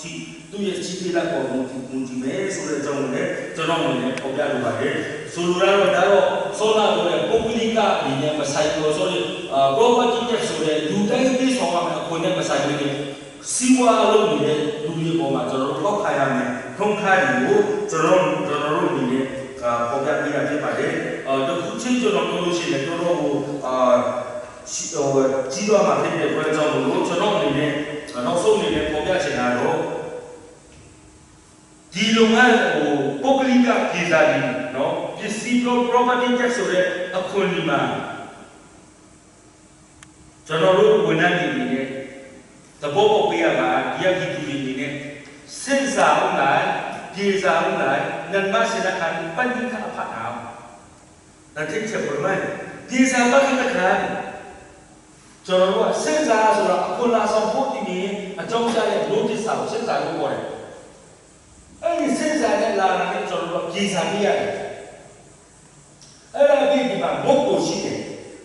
ထိသူ့ရဲ့ချီးသေးလက်ပေါ်မူမူကြည့်မယ်ဆိုတဲ့အကြောင်းကိုလည်းကျွန်တော်အနေနဲ့ပေါ်ပြလိုပါတယ်။ဆိုလိုတာတော့ဒါတော့ဆောနာတို့ရဲ့ပုဂ္ဂလိကအနေနဲ့မဆိုင်လို့ဆိုရင် property tax ဆိုတဲ့လူတိုင်းသိဆောင်ရမယ်အခွင့်နဲ့မဆိုင်ဘူးလေစီးပွားလုပ်နေတဲ့လူတွေပေါ်မှာကျွန်တော်တို့ကောက်ခါရမယ်ထုံခါတွေကိုကျွန်တော်တို့အနေနဲ့ပေါ်ပြပေးရဖြစ်ပါတယ်။တခုချင်းကျွန်တော်ပြောလို့ရှိရင်တော်တော်ကိုအာဟိုကြီးသွားမှာဖြစ်တဲ့အတွက်ကြောင့်လို့ကျွန်တော်အနေနဲ့နောက်ဆုံးအနေနဲ့ပေါ်ပြချင်တာတော့ဒီလုပ်ငန်းဟိုပုဂ္ဂလိကပြည်စားဒီနော်ပစ္စည်း property tax ဆိုတဲ့အခွင့်ဒီမှာကျွန်တော်တို့ဝန်ထမ်းတွေအနေနဲ့သဘောပေါက်ပေးရပါဒီအကြီးသူတွေအနေနဲ့စဉ်းစားအောင်လိုက်ပြေစားအောင်လိုက်နန်မစနခန်ပန်ဒီခါဖာအောင်ဒါတိချက်ပရမန်ပြေစားပါခတခါကျွန်တော်တို့ကစဉ်းစားဆိုတော့အခုလာဆောင်ဖို့ဒီနေ့အကြောင်းကြားတဲ့ notice စာကိုစဉ်းစားလို့ခေါ်တယ်အဲ့ဒီစဉ်းစားတဲ့လာတာနဲ့ကျွန်တော်တို့ပြေစားပြရတယ်အဲ့ဒါပြီးဒီမှာမုတ်ကိုရှိတယ်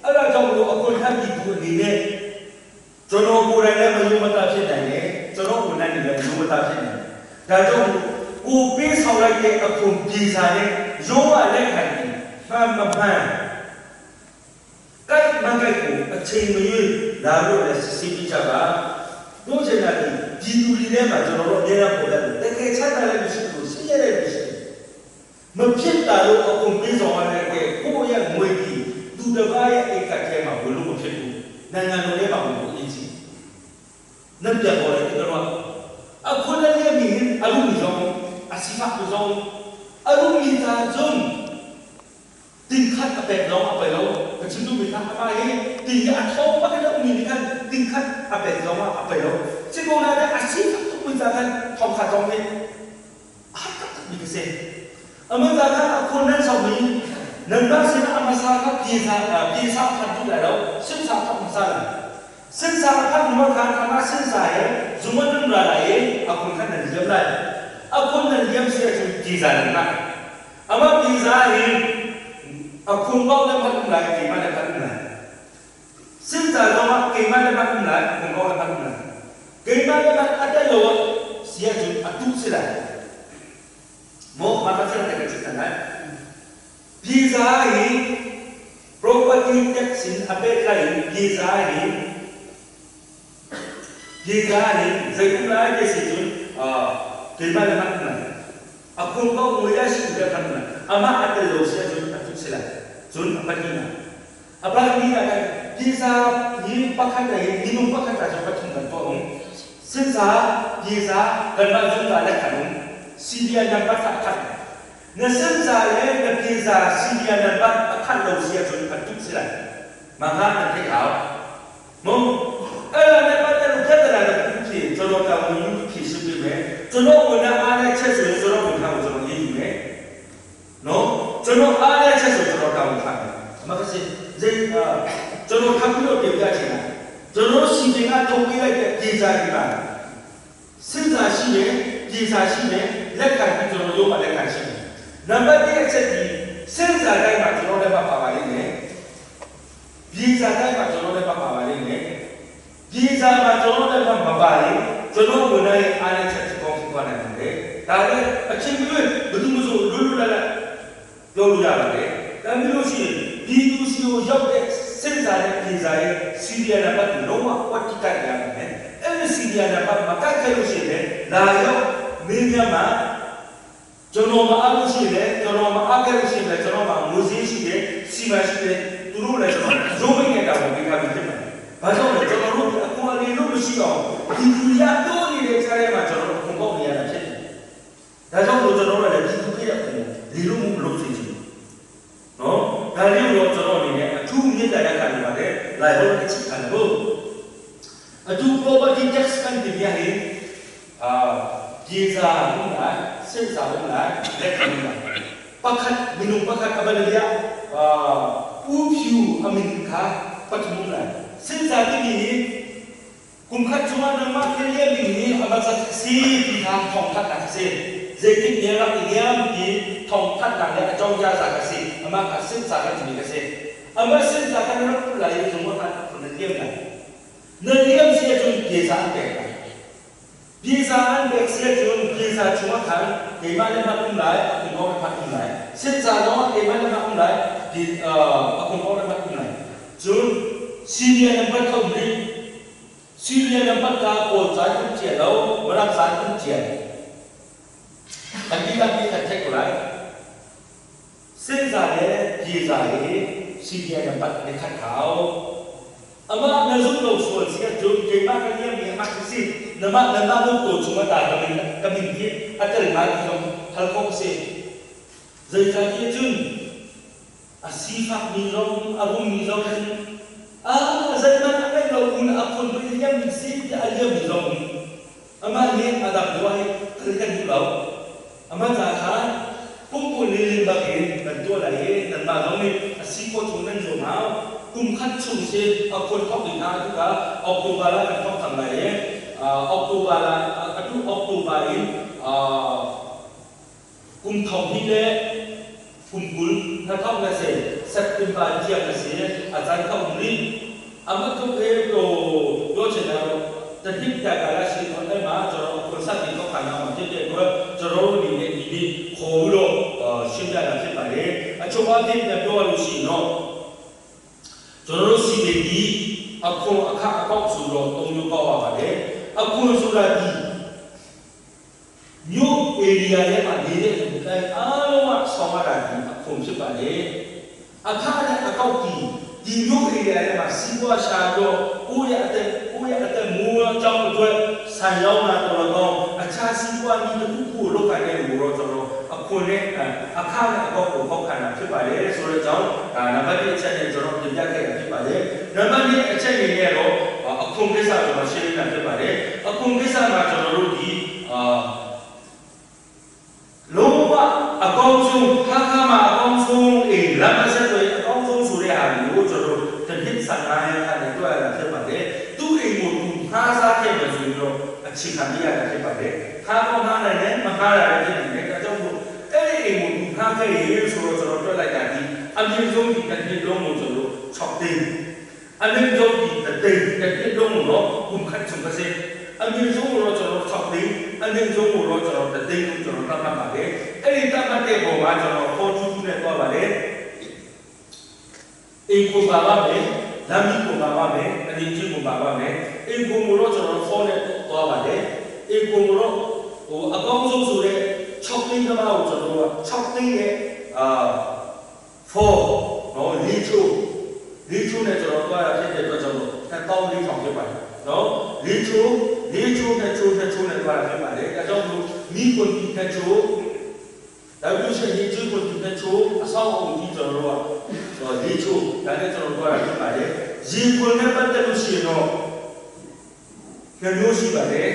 အဲ့ဒါကြောင့်လို့အခုထပ်ပြီးသူအနေနဲ့ကျွန်တော်ကိုယ်တိုင်လည်းမယုံမသားဖြစ်နိုင်တယ်ကျွန်တော်ကိုယ်တိုင်လည်းမယုံမသားဖြစ်နိုင်တယ်ဒါကြောင့်ကိုပေးဆောင်လိုက်တဲ့အခုပြေစားတဲ့ရုံးကလက်ခံပြီးမှန်မမှန်ကြိုက်မကြိုက်ကိုအချိန်မရွေးလာလို့လည်းစစ်ပြီးကြပါတို့ချင်တာဒီဒီလူတွေထဲမှာကျွန်တော်တို့အများကြီးပေါ်တယ်တကယ်ချမ်းသာလည်းမရှိဘူးဆင်းရဲလည်းမရှိမဖြစ်တာလို့အကုန်ပေးဆောင်ရတဲ့ကိုယ့်ရဲ့ငွေကြီးသူတစ်ပါးရဲ့အိတ်ကထဲမှာဝင်လို့မဖြစ်ဘူးနိုင်ငံတော်ထဲမှာဝင်လို့အင်းကြီးနတ်ပြပေါ်တယ်တော့အခုလည်းမင်းအလူမီဆောင်အစီဖတ်ဆောင်အလူမီသာဇုံတင်ခတ်အပဲလောအပဲလောကချင်လူမီသာအမဟေတင်ရအထောပကတဲ့မီကန်တင်ခတ်အပဲလောအပဲလောစကောနာတဲ့အစီဖတ်တူဇာကန်ထောက်ခတ်တော့နေအတ်တ်မီကစေအမဇာကန်အခုနန်ဆောင်မီနန္ဒစင်အမစာကပြေစာပြေစာဖတ်တူလာတော့စင်စာဖတ်မစာလာစင်စာဖတ်နမခါခမစင်စာရဲ့ဇုမနန်ရာလာရဲ့အခုခန့်နန်ယမ်လာအခုနန်ယမ်စီချူပြေစာနာအမပြေစာရင်အခုကောင်းတဲ့ဖတ်လာကေမလည်းဖတ်လာစင်စာတော့ကေမလည်းဖတ်လာခုကောင်းလည်းဖတ်လာကေမလည်းအတက်လောစီချူအတူစလာမောမမစတဲ့ကချစ်တယ်ပြေစာရင် property tax in အပဲလိုက်ပြေစာရင် Hi ca nih zei um lai ti si cun keimah le mah um lai. A phung ko mui a si le kan um lai. Amah a tel lo si ahcun a tluk si lai. Cun a pahnihnak. A pahnihnak kan pizza hi pakhat le hi minung pakhat ah cun pathum kan tuah um. Sinza pizza kanmah zungzal le khan um. Syria number kha a khat. Na sinza le na pizza Syria number a khat lo si ahcun a tluk si lai. Mah hnga nan theih hau. 那，这老干我有提示对没？这老我呢，阿来切手，这老我看我这老也有没？喏，这老阿来切手，这老干我看，么个是这啊，这老看不了对不起来，这老西边啊，东边来的第三一版，现在西边，第三西边，来看这老有嘛来看西边，那么第一这里，现在来嘛，这老来嘛爸爸的呢？ဒီစာတိုင်းမှာကျွန်တော်လည်းပတ်ပါပါလိမ့်မယ်ဒီစာမှာကျွန်တော်လည်းမပါရင်ကျွန်တော်ဝန်ထမ်းရဲ့အားနည်းချက်ဖြစ်ကောင်းဖြစ်သွားနိုင်တယ်ဒါလည်းအချင်းချင်းဘယ်သူမှမဆိုလွတ်လွတ်လပ်လပ်ပြောလို့ရပါတယ်ဒါမျိုးလို့ရှိရင်ဒီသူစီကိုရောက်တဲ့စိတ်စာနဲ့ပြည်စာရဲ့စီရီယံနံပါတ်လုံးဝကွက်တိတိုက်ရမယ်အဲ့ဒီစီရီယံနံပါတ်မကိုက်ခဲ့လို့ရှိရင်လာရောက်မင်းများမှာကျွန်တော်မအားလို့ရှိရင်ကျွန်တော်မအားခဲ့လို့ရှိရင်ကျွန်တော်မှာငွေစည်းရှိတယ်စီမံရှိတယ်သူတို့လည်းကျွန်တော်ဇုံးမိတ်နေတာကိုပေးထားပြီးဖြစ်ပါတယ်။ဘာကြောင့်လဲကျွန်တော်တို့အကူအလီလို့မရှိအောင်ဒီသူရတိုးနေတဲ့ကြားထဲမှာကျွန်တော်တို့ခုန်ပေါက်နေရတာဖြစ်တယ်။ဒါကြောင့်လို့ကျွန်တော်တို့လည်းဒီသူပြရဲ့အကူလီလို့မလုပ်စေချင်ဘူး။နော်ဒါလေးကိုတော့ကျွန်တော်အနေနဲ့အထူးမြတ်တာရက်ခံနေပါတယ်။လာဟုတ်အချစ်ခံလို့အထူး property tax ကန်တင်ရရင်အာပြေစာမှုလားစိတ်စာမှုလားလက်ခံမှုလားပခတ်မီနုပခတ်အဘလျာအာဦးဖြူအမင်ခါပတ်မှုလားစိတ်စာတိမီกุมขัดชวนนมาเรียนนี้อามาสักซีที่ทางทองทัดนักซีเจติเนียรักเนียมที่ทองทัดนักเนี่ยจงยาสักซีอามาขัดสินสักจะมีกซีอามาสินสักนั้นรักไหลสมมติคนเรียนไหนเรียนเสียจนเกษาเบกปีศาจเบกเสียจนปีศาจชวนขันเกมาเลมาอุ้มไหลอาคุณพ่อมาอุ้มไหลสินสาน้องเกมาเลมาอุ้มไหลที่อาคุณพ่อมาอุ้มไหลจนซีเรียนัมเบอร์ทอมรีซีเรียนัมเบอร์กาโกจายตุ้มเจียแล้วมารักษาตุ้มเจียอันนี้กันที่ขัดเช็คอะไรเส้นสายปีศาจซีเรียนัมเบอร์ในขัดเขาอามาในสุดโลกส่วนเสียจนเกมากันเนี่ยมีมากที่สุดนมานมาลูกตัวชุมาตากำมินกำมินที่อาจจะมาที่ลงทัลคงเสียใจใจที่จุนอาศีฟักมีลงอารมณ์มีลงอาใจมันอะไรเราอุ่นอับคนไปเลี้ยงมีซีที่อะไรมีลงอามาเนี่ยอาดับด้วยเคยกันอยู่เราอามาจากขาปุ่มปุ่นลินบักเห็นเป็นตัวไหนนั่นมาตรงนี้อาศีโคชุนนั่นอยู่มากุมขั้นสูงเสียเอาคนเข้าถึงหน้าทุกข์ออกตัวบาลกันเข้าทางไหนออกตัวบาลอตุออกตัวบาลินกุมทองที่เละกุมกุลถ้าท่องกันเสียสักเป็นบาเจียกันเสียอาจารย์เข้าหนึ่งอามาทุกเอโตโดยเฉพาะแต่ที่แต่การละชีคนได้มาจะรอคนสักทีก็ขนาดมันที่เด็กว่าจะรอหนึ่งเนี่ยนี่โคโลชิมได้หรือไม่ได้อาจารย์ที่เนี่ยตัวลูกศิษย์เนาะကျွန်တော်တို့စီနေဒီအခုအခါအကောက်ဆိုတော့တုံမျိုးကောက်ပါပါတယ်အခုဆိုတာဒီမြို့ area ထဲမှာနေတဲ့လူတိုင်းအားလုံးကဆောင်းရတာဒီအခုဖြစ်ပါလေအခါနဲ့အကောက်ဒီဒီမြို့ area ထဲမှာစီးပွားရှာတော့ကိုယ့်ရဲ့အသက်ကိုယ့်ရဲ့အသက်မူအကြောင်းအတွက်ဆံရောက်လာတော့တော့အခြားစီးပွားနည်းတစ်ခုခုကိုလုပ်ကိုင်တဲ့လူတော့ကျွန်တော်အခုနဲ့အခါနဲ့အကောက်ကိုကောက်ခံတာဖြစ်ပါလေဆိုတော့ကြောင့်ဒါနံပါတ်1အချက်နဲ့ကျွန်တော်တင်ပြခဲ့တာဖြစ်ပါလေနံပါတ်2အချက်အနေနဲ့တော့အခုကိစ္စကျွန်တော်ရှင်းနေတာဖြစ်ပါတယ်အခုကိစ္စမှာကျွန်တော်တို့ဒီအာလုံးဝအကောင်းဆုံးခါခါမှာအကောင်းဆုံးအေးလမ်းမဆက်တွေအကောင်းဆုံးဆိုတဲ့ဟာကိုကျွန်တော်တစ်နှစ်15ရက်ခန့်နဲ့တွေ့ရတာဖြစ်ပါတယ်သူ့အိမ်ကိုသူခါစားခဲ့မယ်ဆိုရင်တော့အခြေခံပြရတာဖြစ်ပါတယ်ခါကောင်းခါနိုင်တယ်မခါရတဲ့ဖြစ်နေတယ်ဒါကြောင့်မို့အဲ့ဒီအိမ်ကိုသူခါခဲ့ရေဆိုတော့ကျွန်တော်တွေ့လိုက်တာဒီအမြင့်ဆုံးဒီတစ်နှစ်လုံးကိုကျွန်တော်6သိန်းအမြင့်ဆုံးဒီတစ်သိန်းတစ်နှစ်လုံးကိုတော့ကုခတ်ချုံပါစေအမြင့်ဆုံးကိုတော့ကျွန်တော်6သိန်းအမြင့်ဆုံးကိုတော့ကျွန်တော်တစ်သိန်းကိုကျွန်တော်တတ်မှတ်ပါတယ်အဲ့ဒီတတ်မှတ်တဲ့ပုံမှာကျွန်တော်ခေါ်ချူးချူးနဲ့သွားပါတယ်အိမ်ကိုပါပါမယ် လမ်းမီကိုပါပါမယ်အနေကြီးကိုပါပါမယ်အင်ကိုကိုတော့ကျွန်တော်ဖုန်းနဲ့သွားပါတယ်အင်ကိုကိုတော့ဟိုအကောင်းဆုံးဆိုတဲ့6သိန်းကဘာကိုကျွန်တော်တို့က6သိန်းရဲ့အာ4နော်လေးချိုးလေးချိုးနဲ့ကျွန်တော်သွားရဖြစ်တဲ့အတွက်ကျွန်တော်1400ဖြစ်ပါတယ်နော်လေးချိုးလေးချိုးနဲ့ချိုးနဲ့ချိုးနဲ့သွားရဖြစ်ပါတယ်ဒါကြောင့်မို့မိကွန်ဒီနဲ့ချိုးဒါမျိုးရှိရင်ချိုးကွန်ဒီနဲ့ချိုးအဆောက်အုံကြီးကျွန်တော်တို့ကလေးချိုးဒါနဲ့ကျွန်တော်သွားရဖြစ်ပါတယ်ရေခွန်နဲ့ပတ်သက်လို့ရှိရင်တော့မျိုးရှိပါတယ်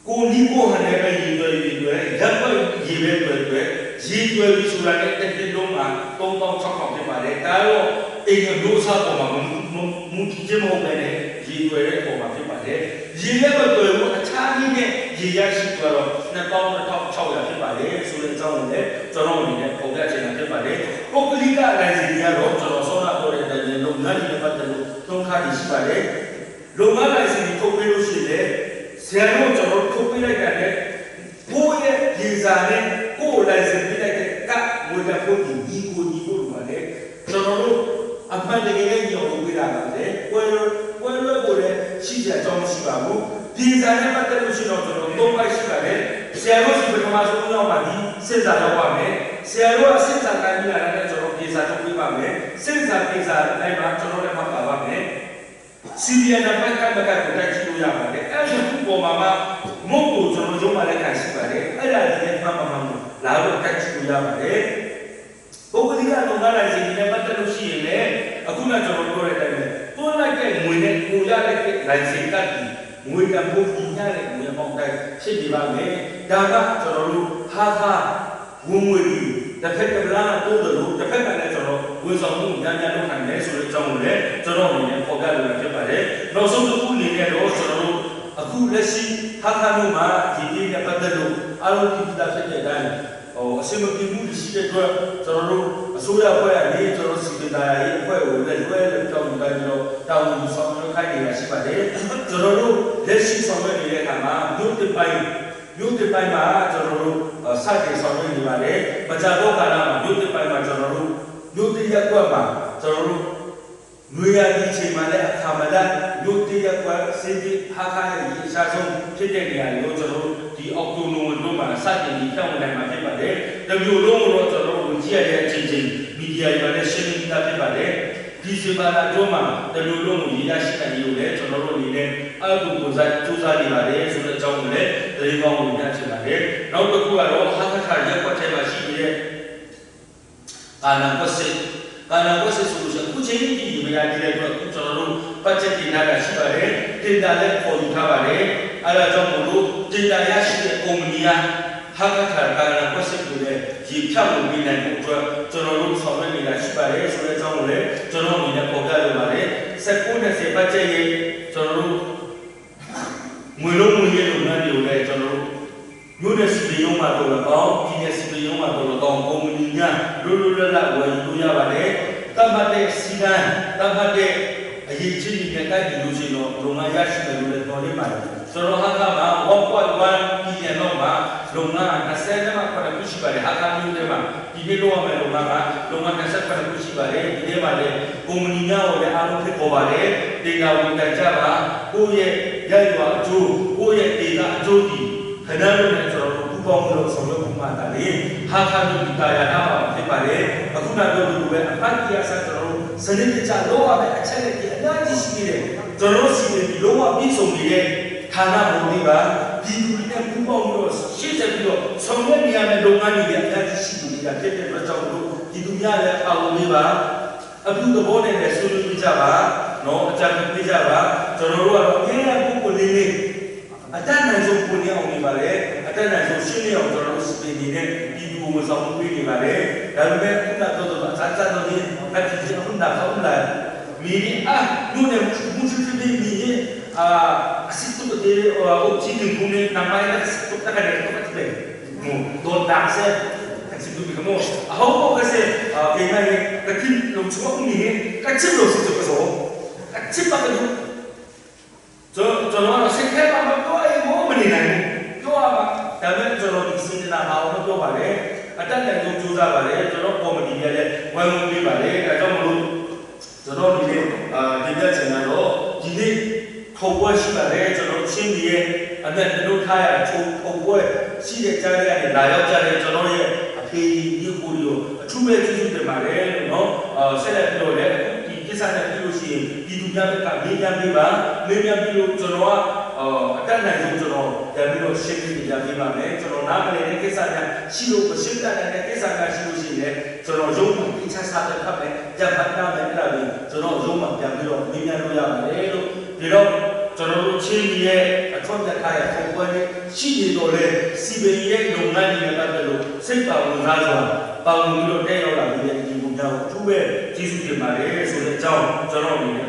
ကိုနီးကိုဟန်နဲ့ပဲရေတွေရေတွေရပ်ွက်ရေပဲတွေတွေရေတွေပြီးဆိုတာနဲ့တစ်နှစ်လုံးမှာ3600ဖြစ်ပါတယ်ဒါတော့အိမ်အမျိုးအစားပေါ်မှာမူတည်ခြင်းမဟုတ်ပဲနဲ့ရေတွေတဲ့ပုံမှာဖြစ်ပါတယ်ရေလည်းမတွေဘူးအခြားနည်းနဲ့ရေရရှိသွားတော့2600ဖြစ်ပါတယ်ဆိုတဲ့အကြောင်းကိုလည်းကျွန်တော်အနေနဲ့ပုံပြချင်တာဖြစ်ပါတယ်ပုဂ္ဂလိကလိုင်စင်တွေကတော့ကျွန်တော်ဆောနာပြောတဲ့အတိုင်းလုပ်ငန်းတွေနဲ့ပတ်သက်လို့သုံးခါရှိပါတယ်လုပ်ငန်းလိုင်စင်တွေထုတ်ပေးလို့ရှိရင်လည်းဆရာတို့ကျွန်တော်ထုတ်ပေးလိုက်တဲ့ကိုယ့်ရဲ့ရေစာနဲ့ကိုယ်လိုင်စင်ပေးလိုက်တဲ့ကငွေတဖို့ဒီညီကိုညီကိုလိုပါလေကျွန်တော်တို့အမှန်တကယ်နဲ့ညောင်လုပ်ပေးတာပါလေပွဲပွဲလွဲကိုလည်းရှိကြအကြောင်းမရှိပါဘူးဒီစာနဲ့ပတ်သက်လို့ရှိတော့ကျွန်တော်၃ပိုက်ရှိပါတယ်ဆရာတို့စီပထမဆုံးရောက်ပါဒီစစ်စာရောက်ပါမယ်ဆရာတို့ကစစ်စာကိုင်းပြီးလာတဲ့ကျွန်တော်ပြေစာထုတ်ပေးပါမယ်စစ်စာပြေစာတိုင်းမှာကျွန်တော်လည်းမှတ်ပါပါမယ်စီရီယံနံပါတ်ကမကကိုတိုက်ကြည့်လို့ရပါတယ်အဲ့ဒီခုပေါ်မှာမှမုတ်ကိုကျွန်တော်ရုံးမှလည်းခံရှိပါတယ်အဲ့ဒါဒီလည်းမှတ်မှမှလာတော့တိုက်ကြည့်လို့ရပါတယ်ပုဂ္ဂလိကလုပ်ငန်းလိုင်စင်တွေနဲ့ပတ်သက်လို့ရှိရင်လည်းအခုနကျွန်တော်ပြောတဲ့အတိုင်းပဲတွန်းလိုက်တဲ့ငွေနဲ့ကိုရလိုက်တဲ့လိုင်စင်ကတ်ကြီးငွေတန်ဖိုးကြီးညတဲ့ငွေပေါင်းတိုင်းဖြစ်နေပါမယ်ဒါကကျွန်တော်တို့ဟာခါဝင်ငွေကြီးတစ်ဖက်ကလားတိုးတယ်လို့တစ်ဖက်ကလည်းကျွန်တော်ဝန်ဆောင်မှုများများလုပ်နိုင်တယ်ဆိုတဲ့အကြောင်းကိုလည်းကျွန်တော်အနေနဲ့ဖော်ပြလိုတာဖြစ်ပါတယ်နောက်ဆုံးတစ်ခုအနေနဲ့တော့ကျွန်တော်တို့အခုလက်ရှိဟာခါမျိုးမှာဒီဒီနဲ့ပတ်သက်လို့အားလုံးကြည့်ပြီးသားဖြစ်တဲ့အတိုင်းဟိုအစမပြေမှုရှိတဲ့အတွက်ကျွန်တော်တို့အစိုးရအဖွဲ့အနေကျွန်တော်စီပင်သားရေးအဖွဲ့ကိုလည်းလွှဲလို့တောင်းတပြီးတော့တောင်းယူဆောင်ရွက်ခိုင်းနေတာရှိပါတယ်ကျွန်တော်တို့လက်ရှိဆောင်ရွက်နေတဲ့အခါမှာမြို့တစ်ပိုင်းမြို့တစ်ပိုင်းမှာကျွန်တော်တို့စတင်ဆောင်ရွက်နေပါတယ်မကြာတော့ကာလမှာမြို့တစ်ပိုင်းမှာကျွန်တော်တို့မြို့တစ်ရပ်ကွက်မှာကျွန်တော်တို့နွေရာသီချိန်မှာလည်းအခါမလမြို့တစ်ရပ်ကွက်စင်ဒီဟာခါရဲ့ရေရှားဆုံးဖြစ်တဲ့နေရာတွေကိုကျွန်တော်တို့ဒီအောက်တိုနိုဝင်ဘာမှာစတင်ပြီးဖြန့်ဝေနိုင်မှာဖြစ်ပါတယ်။တမျိုးလုံးတော့ကျွန်တော်တို့ဝင်ကြည့်ရတဲ့အချိန်ချင်းမီဒီယာတွေမှာလည်းရှင်းလင်းပြီးသားဖြစ်ပါတယ်။ဒီစင်ပါလာတို့မှာတမျိုးလုံးကိုရေးရရှိနိုင်လို့လည်းကျွန်တော်တို့အနေနဲ့အကူကိုစားစူးစမ်းနေပါတယ်ဆိုတဲ့အကြောင်းကိုလည်းသတင်းကောင်းကိုညချင်ပါတယ်။နောက်တစ်ခုကတော့ဟာခါရပ်ကွက်ထဲမှာရှိနေတဲ့ကာနာကွက်စစ်ကာနာကွက်စစ်ဆိုလို့ရှိရင်အခုချိန်ကြီးဒီမရသေးတဲ့အတွက်အခုကျွန်တော်တို့ပတ်ချက်တင်ထားတာရှိပါတယ်။တင်တာလည်းပေါ်ယူထားပါတယ်။အဲဒါကြောင့်မို့လို့တင်တာရရှိတဲ့ကုမ္ပဏီကဟာခါကာနာကွက်စစ်ကိုလည်းရေဖြတ်လို့ပြီးနိုင်ဖို့အတွက်ကျွန်တော်တို့ဆောင်ရွက်နေတာရှိပါတယ်ဆိုတဲ့အကြောင်းကိုလည်းကျွန်တော်အနေနဲ့ပေါ်ပြလိုပါတယ်။19 20ပတ်ချက်ရေးကျွန်တော်တို့ငွေလုံးငွေရေးလုပ်ငန်းတွေကိုလည်းကျွန်တော်တို့မြို့နယ်စီပီရုံးမှာတော့ကောင်းပြည်နယ်စီပီရုံးမှာတော့ကောင်းကုမ္ပဏီများလွတ်လွတ်လပ်လပ်ဝယ်ယူလို့ရပါတယ်။တတ်မှတ်တဲ့စီကံတတ်မှတ်တဲ့အရေးကြီးနေတဲ့တိုက်ပြည်လို့ရှိရင်တော့လုပ်ငန်းရရှိမယ်လို့လည်းပြောနေပါတယ်။ဆိုတော့ဟာကမှာ1.1 billion လောက်မှာလုပ်ငန်း20မှ9ခုရှိပါတယ်ဟာကမျိုးတွေမှာဒီနေ့လောက်ရမယ်လုပ်ငန်းကလုပ်ငန်း29ခုရှိပါတယ်ဒီနေ့မှာလည်းကုမ္ပဏီများကိုလည်းအားလုံးဖိတ်ခေါ်ပါတယ်ဒေတာဝင်တိုင်ကြပါကိုယ့်ရဲ့ရရွာအကျိုးကိုယ့်ရဲ့ဒေတာအကျိုးဒီခဏလို့လည်းကျွန်တော်တို့ပူပေါင်းလို့ဆောင်ရွက်ဖို့မှတာလေဟာခါမျိုးဒီတာယာနာမှာဖြစ်ပါတယ်အခုနပြောလို့ပဲအဖတ်ကြီးအဆက်ကျွန်တော်တို့စနစ်တကျလောရမယ့်အချက်လက်ကြီးအများကြီးရှိနေတယ်ကျွန်တော်တို့စီစဉ်ပြီးလုံးဝပြည့်စုံနေတဲ့ဌာနဘုံတွေပါပြည်သူတွေနဲ့ပူးပေါင်းပြီးတော့ရှေ့ဆက်ပြီးတော့ဆောင်ရွက်နေရတဲ့လုပ်ငန်းတွေအများကြီးရှိနေတာဖြစ်တဲ့အတွက်ကြောင့်လို့ပြည်သူများလည်းပါဝင်ပေးပါအပြုသဘောနဲ့လည်းဆွေးနွေးကြပါနော်အကြံပေးကြပါကျွန်တော်တို့ကတော့အများကြီးပုဂ္ဂိုလ်လေးလေးအတတ်နိုင်ဆုံးကိုနေအောင်နေပါလေအတတ်နိုင်ဆုံးရှင်းနေအောင်ကျွန်တော်တို့စပင်းနေတဲ့ပြည်သူဝန်ဆောင်မှုပေးနေပါလေဒါပေမဲ့ခုနပြောတော့အချာချာတော့ဒီအတိအခုနခေါင်းလာမီအာနုနေမူချူချူဒီမီအာအစစ်တုတေအိုချီကင်ကုနေနမိုင်လာစစ်တုတကနေတော့ပတ်တယ်မူဒေါ်ဒါဆေစစ်တုဘီကမောအဟောကဆေကေမိုင်ကတိလုံချောမီကချစ်လို့စစ်တုကဆောကချစ်ပါကလူကျွန်တော်စိတ်ထဲမှာမပြောရင်ဘောမနေနိုင်ဘူးပြောရမှာဒါပေမဲ့ကျွန်တော်ဒီစီနာမှာတော့ပြောပါတယ်အတက်တန်ဆုံးကြိုးစားပါတယ်ကျွန်တော်ကော်မတီရလည်းဝိုင်းဝန်းပေးပါတယ်ဒါကြောင့်မလို့ကျွန်တော်ဒီနေ့ ထုံပွဲရှိပါတယ်ကျွန်တော်ချင်းဒီရဲ့အမြတ်တို့ထားရထုံထုံပွဲရှိတဲ့ကြားရတဲ့လာရောက်ကြတဲ့ကျွန်တော်ရဲ့အဖေညီကိုတို့အထူးပဲကျေးဇူးတင်ပါတယ်လို့နော်အာဆက်လက်ပြီးတော့လည်းဒီကိစ္စနဲ့ပြီးလို့ရှိရင်ပြည်သူများဘက်ကမေးမြန်းပေးပါမေးမြန်းပြီးလို့ကျွန်တော်ကအတက်နိုင်ဆုံးကျွန်တော်ပြန်ပြီးတော့ရှင်းပြပြပေးပါမယ်ကျွန်တော်နားမလည်တဲ့ကိစ္စများရှိလို့မရှင်းတတ်တဲ့ကိစ္စများရှိလို့ရှိရင်လည်းကျွန်တော်ရုံးမှာတိကျစားတဲ့ဖတ်မယ်ကြံဖတ်တာမယ်အဲ့ဒါပြီးကျွန်တော်ရုံးမှာပြန်ပြီးတော့မေးမြန်းလို့ရပါတယ်လို့ဒီတော့ကျွန်တော်တို့ချင်းရဲ့အထွတ်မြတ်ထားရပုံပွဲရှိနေတော့လေစီပီရဲ့လုပ်ငန်းတွေနဲ့ပတ်သက်လို့စိတ်ပါဝင်စားစွာပါဝင်ပြီးတော့တက်ရောက်လာတဲ့ဒီပုံများကိုအထူးပဲကျေးဇူးတင်ပါတယ်ဆိုတဲ့အကြောင်းကျွန်တော်အနေနဲ့